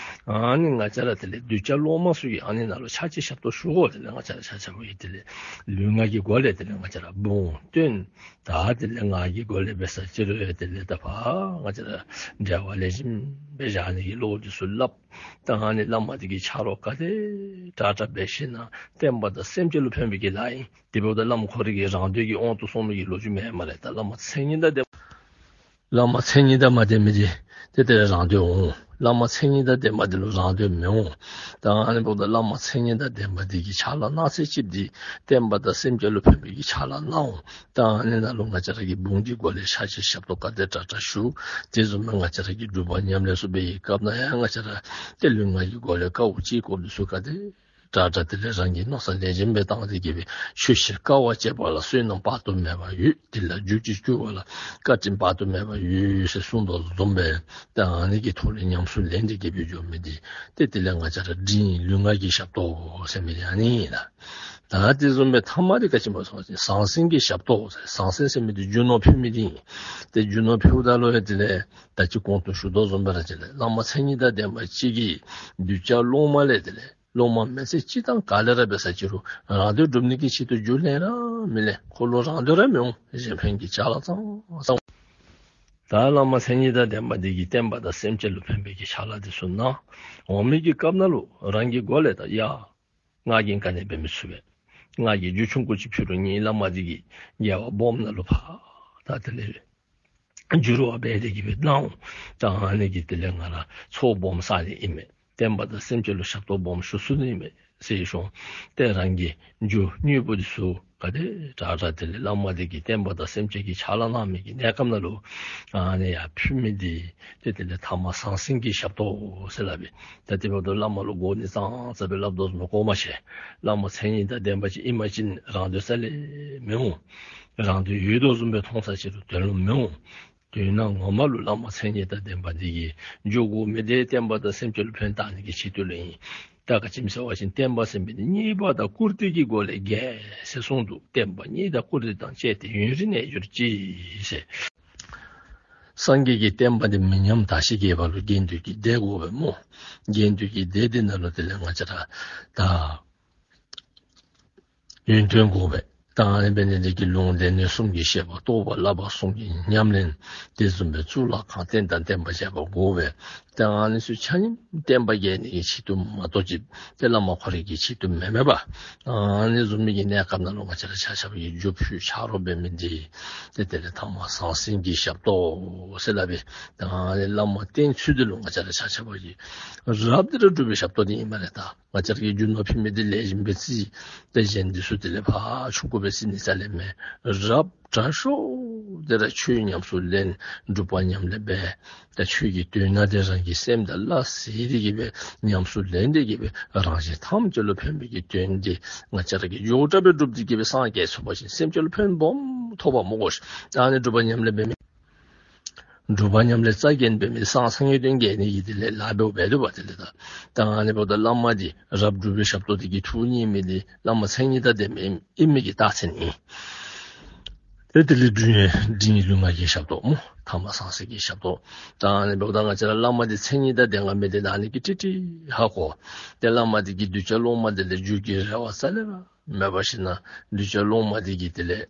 ཨ་ནི་ང་བཅས་ར་དེ་ལས་གདུལ་བྱ་སློབ་མ་ཚུ་གིས་ཨ་ནི་ནང་ལུ་ཕྱག་ཕྱི་ཞབས་ཏོག་ཞུ་དགོ། དེ་ལས་ང་བཅས་ར་ཆ་ཁྱབ་ཀྱིས་དེ་ལས་ལུས་ངག་གི་སྒོ་ལས་དེ་ལས་ང་བཅས་ར་འབུངས་བཏོན། ད་དེ་ལས་ངག་གི་སྒོ་ལས་འབད་ས་ཅིག་རུང་དེ་ལས་ད་ཕར་ང་བཅས་ར་འབྲེལ་བ་ལེགས་ཤོམ་སྦེ་བཞག་ནི་གི་བློ་འདི་ཚུ་སླབ། ད་ཨ་ནི་བླ་མ་དེ་གིས་ཆ་རོགས་ག་དེ་དྲག་དྲག་འབད་ཞིན་ན་བསྟན་པ་དང་སེམས་ཅན་ལུ་ཕན་པའི་གི་ལཱ་ཨིན། དེ་འབདཝ་ད་བླ་མ་ཁོ་རའི་གི་རང་དོན་གྱི་དབང་དུ་སོང་མི་གི་ལོ་རྒྱུས་མེན་སྨ་རེ། ད་བླ་མ་མཚན་ཉིད་དང་ལྡན་བླ་མ་མཚན་ཉིད་དང་མ་ལྡན་མི་དེ་ཏེ་དེ་ལས་རང་དོན་འོང་། བླ་མ་མཚན་ཉིད་དང་ལྡན་པ་དེ་ལུ་རང་དོན་མི་འོང་། ད་ཨ་ནི་འབདཝ་ད་བླ་མ་མཚན་ཉིད་དང་ལྡན་པ་དེ་གིས་ཕྱག་ལཱ་གནང་ཚད་ཅིག་འདི་བསྟན་པ་དང་སེམས་ཅན་ལུ་ཕན་པའི་གི་ཕྱག་ལཱ་གནང་འོང་། ད་ཨ་ནི་ནང་ལུ་ང་བཅས་ར་གིས་འབུངས་ཀྱི་སྒོ་ལས་ཕྱག་ཕྱི་ཞབས་ཏོག་ག་དེ་དྲག་དྲག་ཞུ། དེ་བཟུམ་མའི་ང་བཅས་ར་གིས་སྒྲུབ་པ་ཉམས་ལེན་ཚུ་འབད་བའི་སྐབས་ནང་ཡང་ང་བཅས་ར་ཏེ་ལུས་ངག་གི་སྒོ་ལས་དཀའཝ་སྤྱད་དགོཔ་འདི་ཚུ་ག་དེ་དྲག་དྲག་དེ་ལས་རང་གིས་མནོ་བསམ་ལེགས་ཤོམ་སྦེ་བཏང་སྟེ་གི་སྦེ་ཆོས་ཕྱིར་དཀའ་བ་སྤྱད་པ་ལ་བསོད་ནམས་དཔག་ཏུ་མེད་པ་ཡོད། དེ་ལ་རྒྱུ་ཅིག་བསྐྱུར་བ་ལ་བཀའ་དྲིན་དཔག་ཏུ་མེད་པ་ཡོད་ཟེར་གསུངས་དོ་བཟུམ་སྦེ་ད་ཨ་ནི་གི་ཐོག་ལས་ཉམས་སུ་ལེན་ཏེ་གི་སྦེ་འགྱོ་མི་འདི་ཏེ་དེ་ལས་ང་བཅས་ར་འབྲིང་ལུས་ངག་གི་ཞབས་ཏོག་ཟེར་མི་འདི་ཨ་ནི་ཨིན་ལགས། ད་དེ་བཟུམ་སྦེ་ཐ་མ་འདི་ག་ཅི་སྨོ་ཟེར་བ་ཅིན་ཟང་ཟིང་གི་ཞབས་ཏོག་ཟེར། ཟང་ཟིང་ཟེར་མི་འདི་རྒྱུ་ནོར་ཕུལ་མི་འདི་ཨིན། ཏེ་རྒྱུ་ནོར་ཕུལཝ་ད་ལུ་ཡང་དེ་ལས་ད་ཅི་གོང་དུ་ཞུ་དོ་བཟུམ་སྦེ་ར་དེ་ལས་བླ་མ་མཚན་ཉིད་དང་ལྡན་པ་ཅིག་གིས་གདུལ་བྱ་སློབ་མ་ལས་དེ་ལས་སློབ་མ་མེན་ཚེ་སྤྱིར་བཏང་ག་ལས་ར་འབད་ས་ཅིག་རུང་རང་དོན་སྒྲུབ་ནི་གི་ཆེད་དུ་རྒྱུ་ལེན་ར་མི་ལེན། ཁོ་ལུ་རང་དོན་ར་མི་འོང་། གཞན་ཕན་གྱི་ཅ་ལ་ཙང་ཙང་། ད་བླ་མ་མཚན་ཉིད་དང་ལྡན་པ་འདི་གིས་བསྟན་པ་དང་སེམས་ཅན་ལུ་ཕན་པའི་གི་ཕྱག་ལཱ་འདི་ཚུ་གནང་འོང་མི་གི་སྐབས་ནང་ལུ་རང་གི་སྒོ་ལས་ད་ཡ་ང་གིས་ག་ནི་འབད་མི་ཚུགས་པས། ང་གིས་རྒྱུ་ཆུང་ཀུ་ཅིག་ཕུལ་རུང་ངེའི་བླ་མ་འདི་གིས་རྒྱལ་བ་སྦོམ་ནང་ལུ་ཕར་ད་དེ་ལས་འགྱུར་བ་འབད་དེ་གི་སྦེ་གནང་འོང་། ད་ཨ་ནི་གིས་དེ་ལས་ང་ར་ཚོགས་སྦོམ་བསག་ནི་ཨིན་མས། བསྟན་པ་དང་སེམས་ཅན་ལུ་ཞབས་ཏོག་སྦོམ་ཞུ་ཚུགས་ནི་ཨིན་མས་ཟེར་ཞུ་འོང་། ཏེ་རང་གི་རྒྱུ་དངོས་པོ་འདི་ཚུ་ག་དེ་དྲག་དྲག་དེ་ལས་བླ་མ་འདི་གིས་བསྟན་པ་དང་སེམས་ཅན་གྱི་ཕྱག་ལཱ་གནང་མི་གི་གནས་སྐབས་ནང་ལུ་ཨ་ནི་ཡར་ཕུལ་མི་འདི་ཏེ་དེ་ལས་ཐ་མ་ཟང་ཟིང་གི་ཞབས་ཏོག་ཟེར་སླབ་ཨིན། ད་དེ་འབདཝ་ད་བླ་མ་ལུ་དགོ་ནི་ཙང་ཙ་སྦེ་སླབ་དོ་བཟུམ་གོ་མ་ཤེས། བླ་མ་མཚན་ཉིད་དང་ལྡན་པ་ཅིག་ཨིན་པ་ཅིན་རང་དོན་རྩ་ལས་མི་འོང་། རང་དོན་ཡོད་དོ་བཟུམ་སྦེ་མཐོང་ས་ཅིག་རུང་དོན་ལུ་མི་འོང་། དོན་ངོ་མ་ལུ་བླ་མ་མཚན་ཉིད་དང་ལྡན་པ་འདི་གིས་འགྱོ་དགོ་མི་འདི་བསྟན་པ་དང་སེམས་ཅན་ལུ་ཕན་བཏགས་ནི་གི་ཆེད་དུ་ལུ་ཨིན། ད་ག་ཅི་སྨོ་ཟེར་བ་ཅིན་བསྟན་པ་ཟེར་མི་འདི་རྙེད་པ་དང་བཀུར་སྟི་གི་སྒོ་ལས་རྒྱས་ཟེར་གསུངས་འདུག། བསྟན་པ་རྙེད་དང་བཀུར་སྟི་དང་བཅས་ཏེ་ཡུན་རིང་གནས་གྱུར་ཅིག་ཟེར། སངས་རྒྱས་ཀྱི་བསྟན་པ་འདི་མི་ཉམས་དར་ཞིང་རྒྱས་པ་ལུ་དགེ་འདུན་གྱི་སྡེ་དགོ་པས་སྨོ། དགེ་འདུན་གྱི་སྡེ་འདི་ནང་ལུ་དེ་ལས་ང་བཅས་ར་ད་ཡོན་ཏན་དགོ་པས། ད་ཨ་ནི་འབད་ནི་འདི་གིས་ལུང་སྡེ་སྣོད་གསུམ་གྱི་བཤད་པ། རྟོགས་པ་བསླབ་པ་གསུམ་གྱི་ཉམས་ལེན། དེ་བཟུམ་སྦེ་གཙུག་ལག་ཁང་རྟེན་དང་བརྟེན་པ་བཅས་པ་དགོ་པས། ད་ཨ་ནི་ཚུ་ཆ་མཉམ་བསྟན་པ་རྒྱས་ནི་གི་ཆེད་དུ་མ་གཏོགས་ཅིག་ཏེ་བླ་མ་ཁོ་རའི་གི་ཆེད་དུ་མེན་མས་པ། ཨ་ནི་བཟུམ་མའི་གི་གནས་སྐབས་ནང་ལུ་ང་བཅས་ར་ཆ་ཁྱབ་ཀྱིས་རྒྱུ་ཕུལ་ཆ་རོགས་འབད་མི་འདི་ཏེ་དེ་ལས་ཐ་མ་ཟང་ཟིང་གི་ཞབས་ཏོག་ཟེར་སླབ་ཨིན། ད་ཨ་ནི་བླ་མ་བསྟེན་ཚུལ་འདི་ལུ་ང་བཅས་ར་ཆ་ཁྱབ་ཀྱིས་རབ་འདི་ར་སྒྲུབ་པའི་ཞབས་ཏོག་འདི་ཨིན་སྨ་རེ། ད་ང་བཅས་ར་གིས་རྒྱུ་ནོར་ཕུལ་མི་འདི་ལེགས་ཤོམ་སྦེ་བརྩི། ཏེ་གཞན་འདི་ཚུ་དེ་ལས་ཕར་ཆུང་ཀུ་སྦེ་བརྩི་ནི་རྩ་ལས་མེད། རབ་དྲག་ཤོས་འདི་ར་ཆོས་ཉམས་སུ་ལེན། སྒྲུབ་པ་ཉམས་ལེན་འབད། ད་ཆོས་ཀྱི་དོན་དག་འདི་རང་གི་སེམས་དང་སླ་བསྲེ་སྟེ་གི་སྦེ་ཉམས་སུ་ལེན་ཏེ་གི་སྦེ་རང་གཞན་ཐམས་ཅད་ལུ་ཕན་པའི་གི་དོན་འདི་ང་བཅས་ར་གིས་མགྱོགས་དྲགས་སྦེ་སྒྲུབ་སྟེ་གི་སྦེ་སངས་རྒྱས་ཚུགས་པ་ཅིན་སེམས་ཅན་ལུ་ཕན་སྦོམ་ཐོགས་པ་སྨོ་གོ་ཤིག། ད་ཨ་ནི་སྒྲུབ་པ་ཉམས་ལེན་འབད་མི་སྒྲུབ་པ་ཉམས་ལེན་རྩ་འགེངས་འབད་མི་སངས་སངས་རྒྱས་དོན་རྒྱས་ནི་གི་དེ་ལས་ལཱ་འབདཝ་འབད་དོ་བ། དེ་ལས་ད་ད་ཨ་ནི་འབདཝ་ད་བླ་མ་འདི་རབ་སྒྲུབ་པའི་ཞབས་ཏོག་འདི་གིས་ཐུགས་མཉེས་མི་འདི་བླ་མ་མཚན་ཉིད་དང་ལྡན་མི་ཨིན་མི་གི་རྟགས་མཚན་ཨིན། ཏེ་དེ་ལས་འབྲིང་འབྲིང་ལུས་ངག་གི་ཞབས་ཏོག་སྨོ། ཐ་མ་ཟང་ཟིང་གི་ཞབས་ཏོག། ད་ཨ་ནི་འབདཝ་ད་ང་བཅས་ར་བླ་མ་འདི་མཚན་ཉིད་དང་ལྡན་ག་མི་ལྡན་ཨ་ནི་གི་ཏིག་ཏིག་ཧ་གོ། ཏེ་བླ་མ་འདི་གིས་གདུལ་བྱ་སློབ་མ་འདི་ལུ་རྒྱུ་གི་རེ་བ་རྩ་ལས་ར་མེད་པར་ཞིན་ན་གདུལ་བྱ་སློབ་མ་འདི་གིས་དེ་ལས་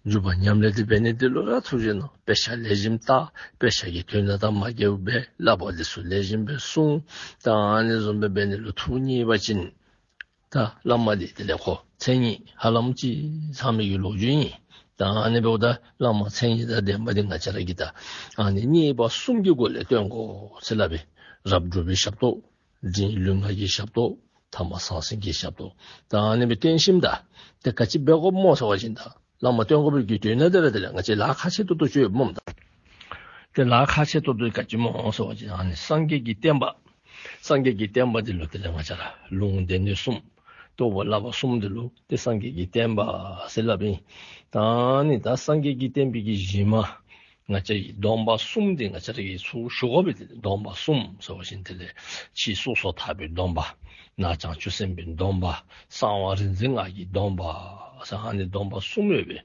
སྒྲུབ་པ་ཉམས་ལེན་འདི་འབད་ནི་འདི་ལུ་ར་ཐུགས་རྗེ་གནང་། དཔེ་ཆ་ལེགས་ཤོམ་ལྟ། དཔེ་ཆ་གི་དོན་དག་དང་མ་འགལཝ་སྦེ་བསླབ་པ་འདི་ཚུ་ལེགས་ཤོམ་སྦེ་གསུང་། ད་ཨ་ནི་བཟུམ་སྦེ་འབད་ནི་ལུ་ཐུགས་མཉེས་པ་ཅིན་ད་བླ་མ་འདི་དེ་ལས་ཁོ་མཚན་ཉིད་ཧ་ལམ་ཅིག་ཚང་མི་གི་ལོ་རྒྱུས་ཨིན། ད་ཨ་ནི་འབདཝ་ད་བླ་མ་མཚན་ཉིད་དང་ལྡན་པ་འདི་ང་བཅས་ར་གིས་ད་ཨ་ནི་མཉེས་པ་གསུམ་གྱི་སྒོ་ལས་བསྟེན་དགོ་ཟེར་སླབ་ཨིན། རབ་སྒྲུབ་པའི་ཞབས་ཏོག། འབྲིང་ལུས་ངག་གི་ཞབས་ཏོག། ཐ་མ་ཟང་ཟིང་གི་ཞབས་ཏོག། ད་ཨ་ནི་སྦེ་བསྟེན་ཞིནམ་ད་ཏེ་ག་ཅི་འབད་དགོཔ་སྨོ་ཟེར་བ་ཅིན་ད་བླ་མ་བསྟེན་དགོ་པའི་གི་དོན་དག་འདི་ར་དེ་ལས་ང་བཅས་ལཱ་ཁག་ཆེ་ཏོག་ཏོ་ཅིག་ཡོདཔ་སྨོ། ད་ ཏེ་ལཱ་ཁག་ཆེ་ཏོག་ཏོ་ག་ཅི་སྨོ་ཟེར་བ་ཅིན་ཨ་ནི་སངས་རྒྱས་ཀྱི་བསྟན་པ། སངས་རྒྱས་ཀྱི་བསྟན་པ་འདི་ལུ་དེ་ལས་ང་བཅས་ར་ལུང་སྡེ་སྣོད་གསུམ། རྟོགས་པ་བསླབ་པ་གསུམ་འདི་ལུ་ཏེ་སངས་རྒྱས་ཀྱི་བསྟན་པ་ཟེར་སླབ་ཨིན། ད་ཨ་ནི་ད་སངས་རྒྱས་ཀྱི་བསྟན་པའི་གི་གཞི་མ་ང་བཅས་ཀྱི་སྡོམ་པ་གསུམ་འདི་ང་བཅས་ར་གིས་ཚུར་ཞུ་དགོ་པས། ཏེ་སྡོམ་པ་གསུམ་ཟེར་བ་ཅིན་དེ་ལས་ཕྱི་སོ་སོར་ཐར་པའི་སྡོམ་པ། ནང་བྱང་ཆུབ་སེམས་དཔའི་སྡོམ་པ། གསང་བ་རིག་འཛིན་སྔགས་ཀྱི་སྡོམ་པ་ཟེར་ཨ་ནི་སྡོམ་པ་གསུམ་ཡོད་པས།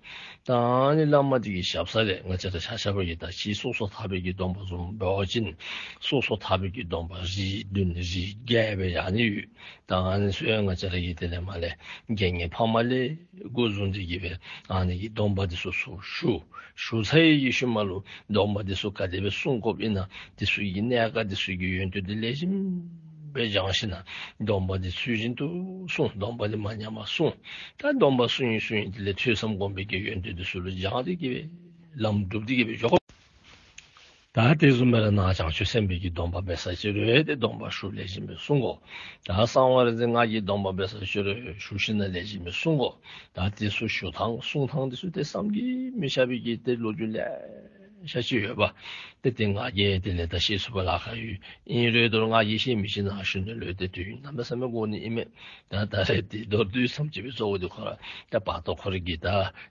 ད་ཨ་ནི་བླ་མ་འདི་གི་ཞབས་ས་ལས་ང་བཅས་ར་ཆ་ཁྱབ་ཀྱིས་ད་ཕྱི་སོ་སོར་ཐར་པའི་གི་སྡོམ་པ་བཟུམ་འབད་བ་ཅིན་སོ་སོར་ཐར་པའི་གི་སྡོམ་པ་རིགས་བདུན་རིགས་བརྒྱད་སྦེ་ཨ་ནི་ཡོད། ད་ཨ་ནི་ཚུ་ཡང་ང་བཅས་ར་གིས་དེ་ལས་མར་ལས་དགེ་བསྙེན་ཕ་མ་ལས་འགོ་བཟུང་སྟེ་གི་སྦེ་ཨ་ནི་གི་སྡོམ་པ་འདི་ཚུ་ཚུར་ཞུ། ཞུ་ཚར་བའི་གི་ཤུལ་མ་ལུ་སྡོམ་པ་འདི་ཚུ་ག་དེ་སྦེ་སྲུང་དགོཔ་ཨིན་ན་འདི་ཚུ་གི་གནད་ཀ་འདི་ཚུ་གི་ཡོན་ཏན་འདི་ལེགས་ཤོམ་སྦེ་སྦྱང་ཞིན་ན་སྡོམ་པ་འདི་ཚུལ་བཞིན་དུ་སྲུང་། སྡོམ་པ་འདི་མ་ཉམས་པར་སྲུང་། ད་སྡོམ་པ་སྲུང་ཡི་སྲུང་ཡི་དེ་ལས་ཐོས་བསམ་སྒོམ་པའི་གི་ཡོན་ཏན་འདི་ཚུ་ལུ་སྦྱང་སྟེ་གི་སྦེ་ལམ་སྒྲུབ་སྟེ་གི་སྦེ་འགྱོ་དགོ། ད་དེ་བཟུམ་སྦེ་ར་ནང་བྱང་ཆུབ་སེམས་དཔའི་གི་སྡོམ་པ་འབད་ས་ཅིག་རུང་ཏེ་སྡོམ་པ་ཞུ་ལེགས་ཤོམ་སྦེ་སྲུང་དགོ། ད་གསང་བ་རིག་འཛིན་སྔགས་ཀྱི་སྡོམ་པ་འབད་ས་ཅིག་རུང་ཞུ་ཞིན་ན་ལེགས་ཤོམ་སྦེ་སྲུང་དགོ། ད་དེ་ཚུ་ཞུ་ཐངས་སྲུང་ཐངས་འདི་ཚུ་ཏེ་བསམ་གྱིས་མི་ཁྱབ་པའི་གི་ཏེ་ལོ་རྒྱུས་ལེ་ཤ་ཅིག་ཡོད་པ། ཏེ་དེ་ང་གིས་དེ་ལས་ད་ཤེས་ཚུགས་པར་ལཱ་ཁག་ཡོད། ཨིན་རུང་ད་རུང་ང་གིས་ཤེས་མི་ཤེས་ནཱ་ཞུ་ནི་ལུ་ཏེ་དུས་ཡུན་གནམ་མེད་ས་མེད་འགོར་ནི་ཨིན་མས། ད་ད་རེས་འདི་མདོར་བསྡུས་ཙམ་ཅིག་སྦེ་གཙོ་བོ་འདི་ཁོ་ར་ད་བར་དོ་ཁོ་རའི་གི་ད་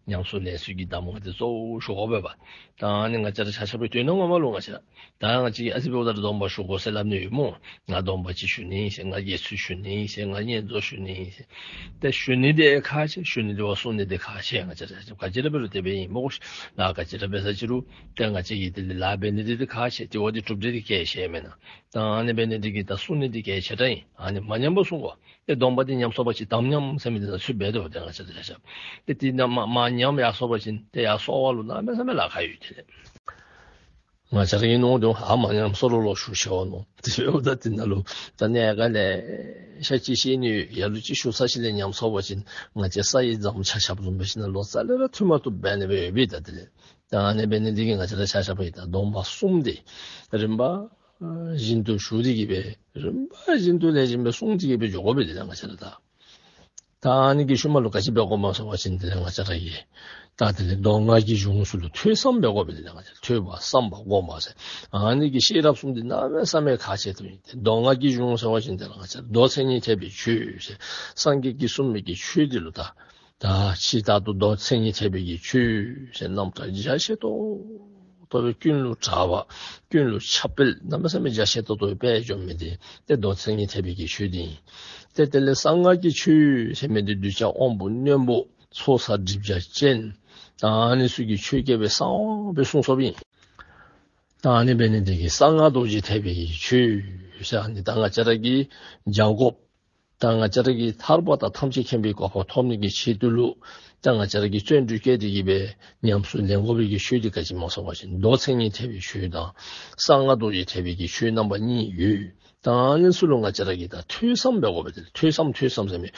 ཉམས་སུ་ལེན་ཚུལ་གྱི་གདམས་ངག་འདི་གཙོ་བོ་ཞུ་དགོ་པས་པ། ད་ཨ་ནི་ང་བཅས་ར་ཆ་ཁྱབ་ཀྱིས་དོན་ངོ་མ་ལུ་ང་བཅས་ར་ད་ང་བཅས་ཨ་ཙི་འབདཝ་ད་ར་སྡོམ་པ་ཞུ་དགོ་ཟེར་སླབ་ནི་ཡོད་སྨོ། ང་སྡོམ་པ་ཅིག་ཞུ་ནི་ཟེར། ང་དགེ་ཚུལ་ཞུ་ནི་ཟེར། ང་བསྙེན་རྫོགས་ཞུ་ནི་ཟེར། ཏེ་ཞུ་ནི་འདི་ཁག་ཆེ། ཞུ་ནི་འདི་བ་སྲུང་ནི་འདི་ཁག་ཆེ། ང་བཅས་ར་ཆ་ཁྱབ་ག་ཅི་ར་འབད་རུང་དེ་སྦེ་ཨིན་སྨོ་གོ་ཤིག། ལཱ་ག་ཅི་ར་འབད་ས་ཅིག་རུང་ཏེ་ང་བཅས་ཀྱིས་དེ་ལས་ལཱ་འབད་ནི་འདི་འདི་ཁག་ཆེ། ཏེ་འོ་འདི་སྒྲུབ་སྟེ་འདི་གལ་ཆེ་མེན་ན། ད་ཨ་ནི་འབད་ནི་འདི་གིས་ད་སྲུང་ནི་འདི་གལ་ཆེ་དྲགས་ཨིན། ཨ་ནི་མ་ཉམས་པར་སྲུང་དགོ། ཏེ་སྡོམ་པ་འདི་ཉམས་སོང་པ་ཅིན་དམ་ཉམས་ཟེར་མི་འདི་ཚུ་འབད་དོ། ཏེ་ང་བཅས་ར་ཆ་ཁྱབ་ཏེ་འདི་ནང་མ་མ་ཉམས་ཡར་སོང་པ་ཅིན་ཏེ་ཡར་སོང་བ་ལུ་གནམ་མེད་ས་མེད་ལཱ་ཁག་ཡོད། དེ་ལས་ང་བཅས་ར་གིས་མནོ་དོ་ཨ་མ་ཉམས་སོང་རུང་ལོག་ཞུ་ཤེས་པ་མནོ། དེ་འབདཝ་ད་དེ་ནང་ལུ་ད་གནད་ཀ་ལེ་ཤ་ཅིག་ཤེས་ནི་ཡོད། ལ་ལུ་ཅིག་ཞུ་ཚར་ཞིནམ་ལས་ཉམས་སོང་པ་ཅིན་ང་བཅས་ས་ཡི་རྫམ་ཆ་ཁྱབ་བཟུམ་འབད་ཞིནམ་ལས་ལོག་རྩ་ལས་ར་མཐུད་མ་བཏུབ་འབད་ནི་སྦེ་ཡོད་པས། ད་དེ་ལས་ད་ཨ་ནི་འབད་ནི་འདི་གིས་ང་བཅས་ར་ཆ་ཁྱབ་ཀྱིས་ད་སྡོམ་པ་གསུམ་འདི་རིམ་པ་བཞིན་དུ་ཞུ་སྟེ་གི་སྦེ་རིམ་པ་བཞིན་དུ་ལེགས་ཤོམ་སྦེ་སྲུང་སྟེ་གི་སྦེ་འགྱོ་དགོ་པས། དེ་ལས་ང་བཅས་ར་ད་ད་ཨ་ནི་གི་ཤུལ་མ་ལུ་ག་ཅི་འབད་དགོཔ་སྨོ་ཟེར་བ་ཅིན་དེ་ལས་ང་བཅས་ར་གིས་ད་དེ་ལས་མདོ་སྔགས་ཀྱི་གཞུང་ཚུ་ལུ་ཐོས་བསམ་འབད་དགོ་པས། དེ་ལས་ང་བཅས་ཐོས་པ་བསམ་པ་སྒོམ་པ་ཟེར་ཨ་ནི་གི་ཤེས་རབ་གསུམ་འདི་གནམ་མེད་ས་མེད་ཁག་ཆེ་ཏོག་ཏོ་ཨིན། ཏེ་མདོ་སྔགས་ཀྱི་གཞུང་ཟེར་བ་ཅིན་དེ་ལས་ང་བཅས་མདོ་མཚན་ཉིད་ཐེག་པའི་ཆོས་ཟེར་སངས་རྒྱས་ཀྱིས་གསུངས་མི་གི་ཆོས་འདི་ལུ་ད་ད་ཕྱི་ལྟར་དུ་མདོ་མཚན་ཉིད་ཐེག་པའི་གི་ཆོས་ཟེར་རྣམ་གྲངས་རྒྱ་ཆེ་ཏོག་ཏོ་སྦེ་ཀུན་ལུ་གྲགས་པ་ཀུན་ལུ་ཁྱབ་སྤེལ་གནམ་མེད་ས་མེད་རྒྱ་ཆེ་ཏོག་ཏོ་སྦེ་འགྱོ་མི་འདི་ཏེ་མདོ་མཚན་ཉིད་ཐེག་པའི་གི་ཆོས་འདི་ཨིན། ཏེ་དེ་ལས་གསང་སྔགས་ཀྱི་ཆོས་ཟེར་མི་འདི་གདུལ་བྱ་དབང་པོ་རྣོན་པོ་ཚོགས་བསགས་སྒྲིབ་སྦྱང་ཅན་ད་ཨ་ནི་ཚུ་གི་ཆོས་སྐད་སྦེ་གསང་བ་སྦེ་གསུངས་སོཔ་ཨིན། ད་ཨ་ནི་འབད་ནི་འདི་གིས་གསང་སྔགས་རྡོ་རྗེ་ཐེག་པའི་གི་ཆོས་ཟེར་ཨ་ནི་ད་ང་བཅས་ར་གིས་སྦྱང་དགོཔ་ད་ང་བཅས་ར་གིས་ཐར་པ་དང་ཐམས་ཅད་མཁྱེན་པའི་གོ་འཕང་ཐོབ་ནི་གི་ཆེད་དུ་ལུ་ད་ང་བཅས་ར་གིས་བརྩོན་འགྲུས་བསྐྱེད་དེ་གི་སྦེ་ཉམས་སུ་ལེན་དགོ་པའི་གི་ཆོས་འདི་ག་ཅི་སྨོ་ཟེར་བ་ཅིན་མདོ་མཚན་ཉིད་ཐེག་པའི་ཆོས་དང་གསང་སྔགས་རྡོ་རྗེ་ཐེག་པའི་གི་ཆོས་རྣམ་པ་གཉིས་ཡོད། ད་ཨ་ནི་ཚུ་ལུ་ང་བཅས་ར་གིས་ད་ཐོས་བསམ་འབད་དགོ་པས། ཏེ་ཐོས་བསམ་ཐོས་བསམ་ཟེར་མི་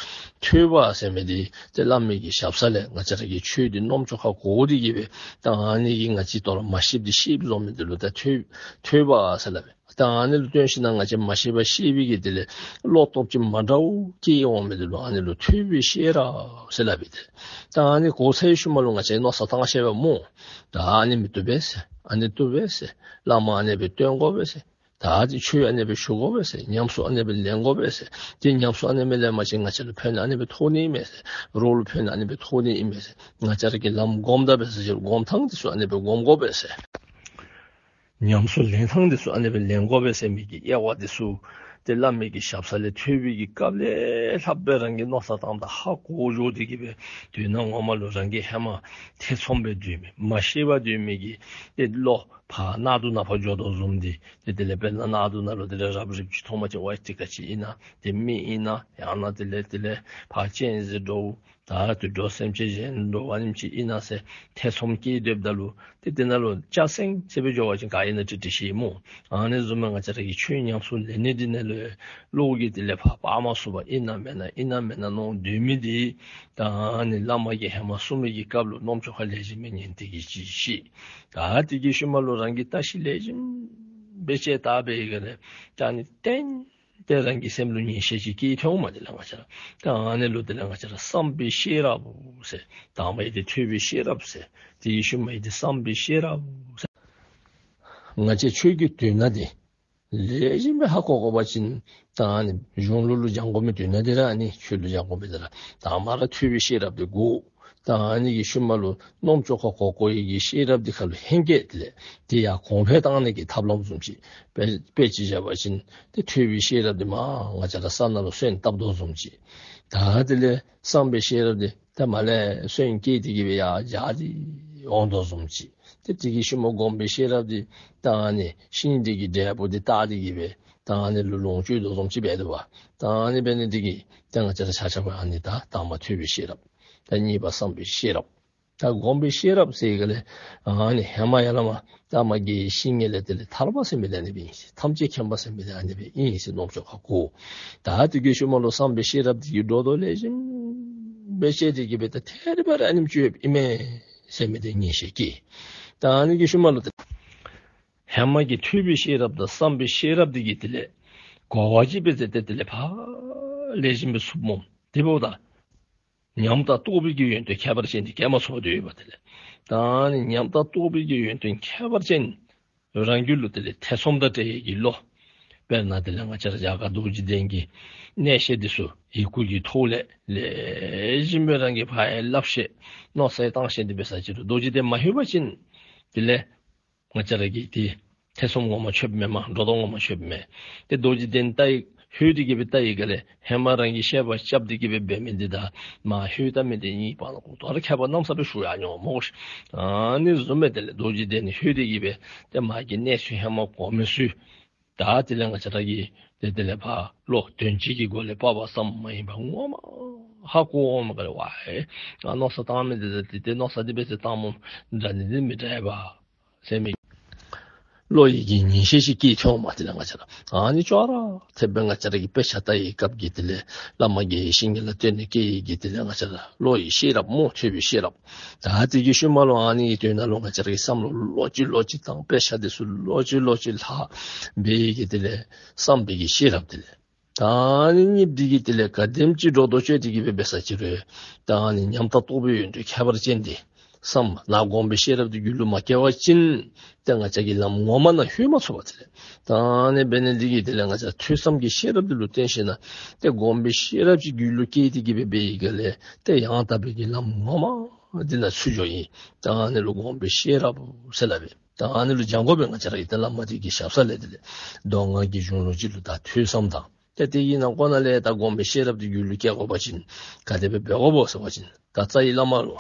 ཐོས་པ་ཟེར་མི་འདི་ཏེ་བླ་མའི་གི་ཞབས་ས་ལས་ང་བཅས་ར་གིས་ཆོས་འདི་རྣམ་ཅོ་ཁར་གོ་སྟེ་གི་སྦེ་ད་ཨ་ནི་གི་ང་བཅས་དོ་རུང་མ་ཤེསཔ་འདི་ཤེསཔ་བཟོ་མི་འདི་ལུ་ད་ཐོས་ཐོས་པ་ཟེར་སླབ་པས། ད་ཨ་ནི་ལུ་བརྟེན་ཞིན་ན་ང་བཅས་མ་ཤེས་པ་ཤེས་པའི་གི་དེ་ལས་བློ་སྟོབས་ཅིག་མ་འདྲཝ་སྐྱེ་འོང་མི་འདི་ལུ་ཨ་ནི་ལུ་ཐོས་པའི་ཤེས་རབ་ཟེར་སླབ་པས། ཏེ་ད་ཨ་ནི་གོ་ཚར་བའི་ཤུལ་མ་ལུ་ང་བཅས་མནོ་བསམ་བཏང་ཤེས་པས་སྨོ། ད་ཨ་ནི་མི་བཏུབ་པས་ཟེར་ཨ་ནི་བཏུབ་པས་ཟེར་བླ་མ་ཨ་ནི་སྦེ་བསྟེན་དགོ་པས་ཟེར་ད་ཨ་ཙི་ཆོས་ཨ་ནི་སྦེ་ཞུ་དགོ་པས་ཟེར་ཉམས་སུ་ཨ་ནི་སྦེ་ལེན་དགོ་པས་ཟེར་ཏེ་ཉམས་སུ་ཨ་ནི་སྦེ་ལེན་པ་ཅིན་ང་བཅས་ལུ་ཕན་ཨ་ནི་སྦེ་ཐོགས་ནི་ཨིན་མས་ཟེར་རོགས་ལུ་ཕན་ཨ་ནི་སྦེ་ཐོགས་ནི་ཨིན་མས་ཟེར་ང་བཅས་ར་གིས་ལམ་སྒོམ་ད་འབད་ས་ཅིག་སྒོམ་ཐངས་འདི་ཚུ་ཨ་ནི་སྦེ་སྒོམ་དགོ་པས་ཟེར། ཉམས་སུ་ལེན་ཐངས་འདི་ཚུ་ཨ་ནི་སྦེ་ལེན་དགོ་པས་ཟེར་མི་གི་དབྱེ་བ་འདི་ཚུ་ཏེ་བླ་མའི་གི་ཞབས་ས་ལས་ཐོས་པའི་གི་སྐབས་ལས་ལྷགཔ་སྦེ་རང་གིས་མནོ་བསམ་བཏངམ་ད་ཧ་གོ་འགྱོ་སྟེ་གི་སྦེ་དོན་ངོ་མ་ལུ་རང་གིས་ཧེ་མ་ཐེ་ཚོམ་སྦེ་སྡོད་མི་མ་ཤེས་པར་སྡོད་མི་གི་ཏེ་བློ་ཕར་གནག་དུང་ནང་ཕར་འགྱོ་དོ་བཟུམ་འདི་ཏེ་དེ་ལས་དཔེར་ན་གནག་དུང་ནང་ལུ་དེ་ལས་རབ་རིབ་ཅིག་མཐོངམ་ཅིག་ཝའི་ཏེ་ག་ཅི་ཨིན་ན་ཏེ་མི་ཨིན་ན་ཡང་ན་དེ་ལས་དེ་ལས་ཕར་གཅན་གཟན་འདྲཝ་ད་དུད་འགྲོ་སེམས་ཅན་གཞན་འདྲཝ་ཨ་ནེམ་ཅིག་ཨིན་ན་ཟེར་ཐེ་ཚོམ་སྐྱེས་སྡོདཔ་ད་ལུ་ཏེ་དེ་ནང་ལུ་སྐྱ་སེང་ཟེར་སྦེ་འགྱོ་བ་ཅིན་ག་ཨིན་ན་ཏེ་ཏེ་ཤེས་སྨོ། ཨ་ནི་བཟུམ་སྦེ་ང་བཅས་ར་གིས་ཆོས་ཉམས་སུ་ལེན་ནི་འདི་ནང་ལུ་བློ་གིས་དེ་ལས་ཕར་སྤང་མ་ཚུགས་པར་ཨིན་ན་མེན་ན་ཨིན་ན་མེན་ན་མནོ་སྡོད་མི་འདི་ད་ཨ་ནི་བླ་མ་གིས་ཧེ་མ་གསུངས་མི་གི་སྐབས་ལུ་རྣམ་ཅོ་ཁར་ལེགས་ཤོམ་སྦེ་ཉན་ཏེ་གི་ཅིག་ཤེས། ད་དེ་གི་ཤུལ་མ་ལུ་རང་གིས་བརྟག་ཞིབ་ལེགས་ཤོམ་སྦེ་དཔྱད་བལྟ་བའི་སྒང་ལས་ད་ཨ་ནི་ཏན་ཏན་རང་གི་སེམས་ལུ་ངེས་ཤེས་ཅིག་སྐྱེས་ཐོན་འོང་མས། དེ་ལས་ང་བཅས་ར་ད་ཨ་ནི་ལུ་དེ་ལས་ང་བཅས་ར་བསམ་པའི་ཤེས་རབ་ཟེར། དང་པ་ཨིན་ཏེ་ཐོས་པའི་ཤེས་རབ་ཟེར། དེ་གི་ཤུལ་མ་ཨིན་ཏེ་བསམ་པའི་ཤེས་རབ་ཟེར། ང་བཅས་ཆོས་ཀྱི་དོན་དག་འདི་ལེགས་ཤོམ་སྦེ་ཧ་གོ་དགོ་པ་ཅིན་ད་ཨ་ནི་གཞུང་ལུགས་ལུ་སྦྱང་དགོ་མི་དོན་དག་འདི་ར་ཨ་ནི་ཆོས་ལུ་སྦྱང་དགོ་མི་འདི་ར་དང་པ་ར་ཐོས་པའི་ཤེས་རབ་འདི་དགོ། ད་ཨ་ནི་གི་ཤུལ་མ་ལུ་རྣམ་ཅོ་ཁར་གོ་གོ་བའི་གི་ཤེས་རབ་འདི་ཁ་ལུ་ཧེང་སྐལ་དེ་ལས་དེ་ཡང་གོང་འཕེལ་བཏང་ནི་གི་ཐབས་ལམ་བཟུམ་ཅིག་དཔེ་དཔེ་ཅིག་བཞག་པ་ཅིན་ཏེ་ཐོས་པའི་ཤེས་རབ་འདི་མར་ང་བཅས་ར་ས་ནང་ལུ་སོན་བཏབ་དོ་བཟུམ་ཅིག། ད་དེ་ལས་བསམ་པའི་ཤེས་རབ་འདི་ད་མར་ལས་སོན་སྐྱེས་ཏེ་གི་སྦེ་ཡར་འགྱོ་སྟེ་འོང་དོ་བཟུམ་ཅིག། ཏེ་དེ་གི་ཤུལ་མ་སྒོམ་པའི་ཤེས་རབ་འདི་ད་ཨ་ནི་ཤིང་འདི་གི་འབྲས་བུ་འདི་བཏགས་ཏེ་གི་སྦེ་ད་ཨ་ནི་ལུ་ལོངས་སྤྱོད་དོ་བཟུམ་ཅིག་འབད་དོ་བ། ད་ཨ་ནི་འབད་ནི་འདི་གིས་ད་ང་བཅས་ར་ཆ་ཁྱབ་ཨ་ནི་ད་དང་པ་ཐོས་པའི་ཤེས་རབ། ད་གཉིས་པ་བསམ་པའི་ཤེས་རབ། ད་སྒོམ་པའི་ཤེས་རབ་ཟེར་ག་ལས་ཨ་ནི་ཧེ་མ་ཡར་ལས་མར་ད་མ་གི་ཤིང་ངེ་ལས་དེ་ལས་ཐར་པ་ཟེར་མི་འདི་ཨ་ནི་སྦེ་ཨིན་ཟེར། ཐམས་ཅད་མཁྱེན་པ་ཟེར་མི་འདི་ཨ་ནི་སྦེ་ཨིན་ཟེར་རྣམ་ཅོ་ཁར་གོ། ད་དེ་གི་ཤུལ་མ་ལུ་བསམ་པའི་ཤེས་རབ་འདི་གིས་སྒྲོ་འདོགས་ལེགས་ཤོམ་སྦེ་བཅད་དེ་གི་སྦེ་ད་ཐད་རི་བ་རི་ཨ་ནེམ་ཅིག་ཡོདཔ་ཨིན་མས་ཟེར་མི་འདི་ངེས་ཤེས་སྐྱེ། ད་ཨ་ནི་གི་ཤུལ་མ་ལུ་ད་ཧེ་མ་གི་ཐོས་པའི་ཤེས་རབ་དང་བསམ་པའི་ཤེས་རབ་འདི་གིས་དེ་ལས་གོ་བ་ཅིག་སྦེ་མཛད་དེ་དེ་ལས་ཕར་ལེགས་ཤོམ་སྦེ་ཚུདཔ་སྨོ། དེ་འབདཝ་ད་ཉམས་དང་རྟོགས་པའི་གི་ཡོན་ཏན་ཁྱད་པར་ཅན་འདི་སྐྱེ་མ་ཚུགས་པར་སྡོད་པ་དེ་ལས། ད་ཨ་ནི་ཉམས་དང་རྟོགས་པའི་གི་ཡོན་ཏན་ཁྱད་པར་ཅན་རང་རྒྱུད་ལུ་དེ་ལས་ཐེ་ཚོམ་དང་བྲལ་བའི་གི་བློ། དཔེར་ན་དེ་ལས་ང་བཅས་ར་རྒྱ་གར་རྡོ་རྗེ་གདན་གྱི་གནས་བཤད་འདི་ཚུ་ཡི་གུ་གི་ཐོག་ལས་ལེགས་ཤོམ་སྦེ་རང་གིས་ཕར་ཡང་སླབ་ཤེས་མནོ་བསམ་བཏང་ཤེས་འདི་འབད་ས་ཅིག་རུང་རྡོ་རྗེ་གདན་མ་ལྷོད་པ་ཅིན་དེ་ལས་ང་བཅས་ར་གི་ཏེ་ཐེ་ཚོམ་ངོ་མ་ཆོད་མེན་མས། སྒྲོ་འདོགས་ངོ་མ་ཆོད་མེན། ཏེ་རྡོ་རྗེ་གདན་ལྟ་ཡི་ལྷོད་དེ་གི་སྦེ་ལྟ་ཡི་ག་ལས་ཧེ་མ་རང་གིས་བཤད་པ་རྐྱབ་སྟེ་གི་སྦེ་འབད་མི་འདི་དང་མ་ལྷོད་ལྟ་མི་འདི་གཉིས་བར་ན་གོ་དོ་ར་ཁྱད་པར་གནམ་ས་སྦེ་ཞུགས་ཡར་འགྱོཝ་སྨོ་ཤིག། ཨ་ནི་བཟུམ་སྦེ་དེ་ལས་རྡོ་རྗེ་གདན་ལྷོད་དེ་གི་སྦེ་ཏེ་མ་གི་གནས་ཚུལ་ཧེ་མ་གོ་མི་ཚུ་ད་དེ་ལས་ང་བཅས་ར་གིས་ཏེ་དེ་ལས་ཕར་བློ་དོན་སྤྱི་གི་སྒོ་ལས་དཔག་པ་ཙམ་མ་ཡིན་པར་ངོ་མ་ཧ་གོ་འོང་མི་ག་ལས་ཝའེ་ང་མནོ་བསམ་བཏང་མི་འདི་དང་དེ་ཏེ་མནོ་བསམ་འདི་འབད་ཟེར་བཏངམ་འདྲ་ནི་འདི་མི་འདྲ་བས་ཟེར་མི་བློ་ཡི་གི་ངེས་ཤེས་ཅིག་སྐྱེས་ཐོནམ་དེ་ལས་ང་བཅས་ར་ཨ་ནི་ཅོག་ར་འཐདཔ་སྦེ་ང་བཅས་ར་གིས་དཔེ་ཆ་ལྟ་བའི་སྐབས་ཀྱི་དེ་ལས་བླ་མ་དགེ་བའི་བཤེས་གཉེན་ལུ་བསྟེན་ནི་སྐྱེ་བའི་གི་དེ་ལས་ང་བཅས་ར་བློ་ཡི་ཤེས་རབ་སྨོ། ཐོས་པའི་ཤེས་རབ། ད་དེ་གི་ཤུལ་མ་ལུ་ཨ་ནི་གི་དོན་དག་ལུ་ང་བཅས་ར་གིས་བསམ་བློ་ལོག་ཅི་ལོག་ཅི་བཏང་དཔེ་ཆ་འདི་ཚུ་ལོག་ཅི་ལོག་ཅི་ལྷག་འབད་བའི་གི་དེ་ལས་བསམ་པའི་གི་ཤེས་རབ་དེ་ལས། ད་ཨ་ནི་གཉིས་འདི་གིས་དེ་ལས་ག་དེམ་ཅིག་སྒྲོ་འདོགས་གཅོད་དེ་གི་སྦེ་འབད་ས་ཅིག་རུང་ད་ཨ་ནི་ཉམས་དང་རྟོགས་པའི་ཡོན་ཏན་ཁྱད་པར་ཅན་འདི་བསམ་ནང་སྒོམ་པའི་ཤེས་རབ་འདི་རྒྱུད་ལུ་མ་སྐྱེ་བ་ཅིན་ཏེ་ང་བཅས་ཀྱིས་ལམ་ངོ་མ་ནང་ལྷོད་མ་ཚུགས་པས། དེ་ལས་ད་ཨ་ནི་འབད་ནི་འདི་གིས་དེ་ལས་ང་བཅས་ཐོས་བསམ་གྱི་ཤེས་རབ་འདི་ལུ་བརྟེན་ཞིནམ་ལས་ཏེ་སྒོམ་པའི་ཤེས་རབ་ཅིག་རྒྱུད་ལུ་སྐྱེས་ཏེ་གི་སྦེ་འབད་བའི་ག་ལས་ཏེ་ཡང་དག་པའི་གི་ལམ་ངོ་མ་འདི་ནང་ཚུད་འགྱོཝ་ཨིན། ད་ཨ་ནི་ལུ་སྒོམ་པའི་ཤེས་རབ་ཟེར་སླབ་པས། ད་ཨ་ནི་ལུ་སྦྱང་དགོ་པས། ང་བཅས་ར་གིས་ཏེ་བླ་མ་དེ་གི་ཞབས་ས་ལས་དེ་ལས་མདོ་སྔགས་ཀྱི་གཞུང་ལུགས་ཅིག་ལུ་ད་ཐོས་བསམ་དང་ཏེ་དེ་གི་ནང་ཁོ་ན་ལས་ད་སྒོམ་པའི་ཤེས་རབ་དེ་རྒྱུད་ལུ་སྐྱེ་དགོ་པ་ཅིན་ག་དེ་སྦེ་འབད་དགོཔ་སྨོ་ཟེར་བ་ཅིན་ད་རྩ་བའི་བླ་མ་ལུ་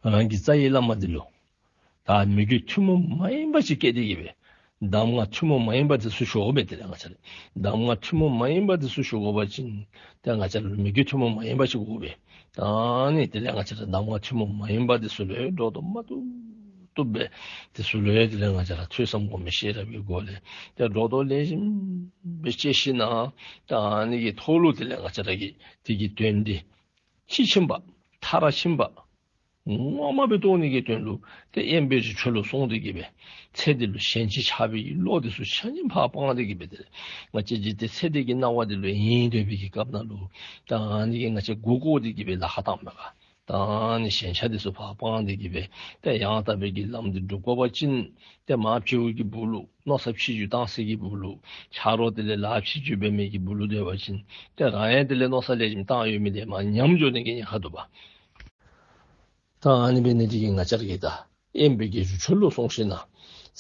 རང་གི་རྩ་བའི་བླ་མ་དེ་ལུ་ད་མོས་གུས་ཐུན་མོང་མ་ཡིན་པ་ཅིག་སྐྱེས་ཏེ་གི་སྦེ་གདམས་ངག་ཐུན་མོང་མ་ཡིན་པ་དེ་ཚུ་ཞུ་དགོ་པས། དེ་ལས་ང་བཅས་ར་གདམས་ངག་ཐུན་མོང་མ་ཡིན་པ་དེ་ཚུ་ཞུ་དགོ་པ་ཅིན་ཏེ་ང་བཅས་ར་ལུ་མོས་གུས་ཐུན་མོང་མ་ཡིན་པ་ཅིག་དགོ་པས། ད་ཨ་ནི་དེ་ལས་ང་བཅས་ར་གདམས་ངག་ཐུན་མོང་མ་ཡིན་པ་དེ་ཚུ་ལུ་སྒྲོ་འདོགས་མ་བཏུབ་བཏུབ་སྦེ་དེ་ཚུ་ལུ་དེ་ལས་ང་བཅས་ར་ཐོས་བསམ་སྒོམ་པའི་ཤེས་རབ་ཀྱི་སྒོ་ལས་ཏེ་སྒྲོ་འདོགས་ལེགས་ཤོམ་སྦེ་བཅད་ཞིནམ་ལས་ད་ཨ་ནི་གི་ཐོག་ལུ་དེ་ལས་ང་བཅས་ར་གིས་དེ་གི་དོན་འདི་དཔྱིས་ཕྱིན་པ་མཐར་ཕྱིན་པ་ངོ་མ་སྦེ་རྟོགས་ནི་གི་དོན་ལུ་ཏེ་དབེན་པའི་རི་ཁྲོད་ལུ་སོང་སྟེ་གི་སྦེ་ཚེ་འདི་ལུ་ཞེན་ཅིང་ཆགས་པའི་གི་བློ་འདི་ཚུ་ཆ་མཉམ་ཕར་སྤངས་ཏེ་གི་སྦེ་དེ་ལས་ང་བཅས་འཇིག་རྟེན་ཚེ་འདི་གི་སྣང་བ་འདི་ལུ་ཡེངས་སྡོད་པའི་གི་སྐབས་ནང་ལུ་ད་ཨ་ནི་གིས་ང་བཅས་མགུ་སྐོར་ཏེ་གི་སྦེ་ལཱ་ཁག་བཏངམ་མས་ག། ད་ཨ་ནི་ཞེན་ཆགས་འདི་ཚུ་ཕར་སྤངས་ཏེ་གི་སྦེ་ཏེ་ཡང་དག་པའི་གི་ལམ་འདི་སྒྲུབ་དགོ་པ་ཅིན་ཏེ་མར་བྱིའུ་གི་སྦུག་ལུ་མནོ་བསམ་ཕྱི་འགྱུར་བཏང་སའི་གི་སྦུག་ལུ་ཆ་རོགས་དེ་ལས་ལཱ་ཕྱི་འགྱུར་འབད་མི་གི་སྦུག་ལུ་སྡོད་པ་ཅིན་ཏེ་རང་ཡང་དེ་ལས་མནོ་བསམ་ལེགས་ཤོམ་བཏང་ཡོད་མི་དེ་མར་ཉམས་འགྱོ་ནི་གི་ཉེན་ཁ་འདུག་པ། ད་ཨ་ནི་འབད་ནི་དེ་གིས་ང་བཅས་ར་གིས་ད་དབེན་པའི་གི་རི་ཁྲོད་ལུ་སོང་ཞིནམ་ལས་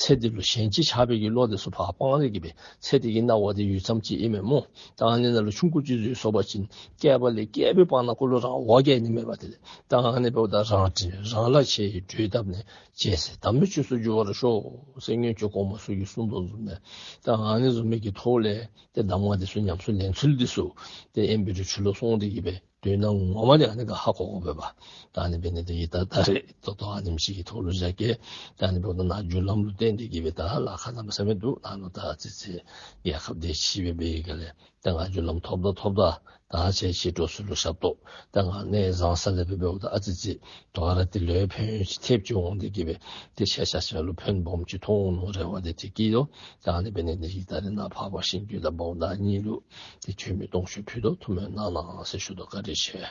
ཚེ་འདི་ལུ་ཞེན་ཅིང་ཆགས་པའི་གི་བློ་འདི་ཚུ་ཕར་སྤངས་ཏེ་གི་སྦེ་ཚེ་འདི་གི་སྣང་བ་འདི་ཡུད་ཙམ་ཅིག་ཨིན་མས་སྨོ། ད་ཨ་ནི་ནང་ལུ་ཆུང་ཀུ་ཅིག་འཛུལ་སོང་པ་ཅིན་བསྐལ་པ་ལས་བསྐལ་པའི་བར་ན་ཁོ་ལུ་རང་དབང་ག་ནི་མེད་པ་དེ་ལས་ད་ཨ་ནི་འབདཝ་ད་རང་དྲིན་རང་ལ་ཆེ་ཡི་གྲོས་བཏབ་ནས་བྱས་ཟེར་དམ་པའི་ཆོས་སུ་འགྱུར་བར་ཤོག་ཟེར་སྔོན་བྱོན་གོང་མ་ཚུ་གིས་གསུངས་དོ་བཟུམ་སྦེ་ད་ཨ་ནི་བཟུམ་མའི་གི་ཐོག་ལས་ཏེ་གདམས་ངག་འདི་ཚུ་ཉམས་སུ་ལེན་ཚུལ་འདི་ཚུ་ཏེ་དབེན་པའི་རི་ཁྲོད་ལུ་སོང་སྟེ་གི་སྦེ་དོན་དག་ངོ་མ་འདི་ཨ་ནི་ཁར་ཧ་གོ་དགོ་པས་པ། ད་ཨ་ནི་འབད་ནི་དེ་གིས་ད་ད་རེས་ད་ལྟོ་ཨ་ནེམ་ཅིག་གི་ཐོག་ལུ་བཞག་གེ། ད་ཨ་ནི་འབདཝ་ད་ནཱ་རྒྱུ་ལམ་ལུ་བརྟེན་ཏེ་གི་སྦེ་ད་ལཱ་ཁག་གནམ་མེད་ས་མེད་འདུག། ནཱ་ལུ་ད་ཨ་ཙི་ཙི་རྒྱལ་ཁབ་བདེ་སྐྱིད་སྦེ་འབད་བའི་སྒང་ལས་ད་ང་རྒྱུ་ལམ་ཐོབ་ད་ཐོབ་ད་ད་ཁྱེད་ཁྱེད་འགྲོ་ས་ལུ་ཞབས་ཏོག། ད་ང་གནས་བཟང་ས་ལས་སྦེ་འབདཝ་ད་ཨ་ཙི་ཙི་དོ་རུང་དེ་ལུ་ཕན་ཡོན་ཅིག་ཐེབས་ཅིག་འོང་སྟེ་གི་སྦེ་ཏེ་ཁྱེད་ཆ་ཁྱབ་ལུ་ཕན་སྦོམ་ཅིག་ཐོགས་འོང་མནོ་རེ་བ་འདི་ཏེ་བསྐྱེད་དོ། ད་ཨ་ནི་འབད་ནི་དེ་གིས་ད་རེས་ནཱ་འཕགས་པ་ཤིང་ཀུན་དང་བྷ་བ་དང་གཉིས་ལུ་ཏེ་མཆོད་མེ་སྟོང་མཆོད་ཕུལ་དོ། ཐུགས་སྨོན་གནང་གནང་ཟེར་ཞུ་དོ། བཀའ་དྲིན་ཆེ།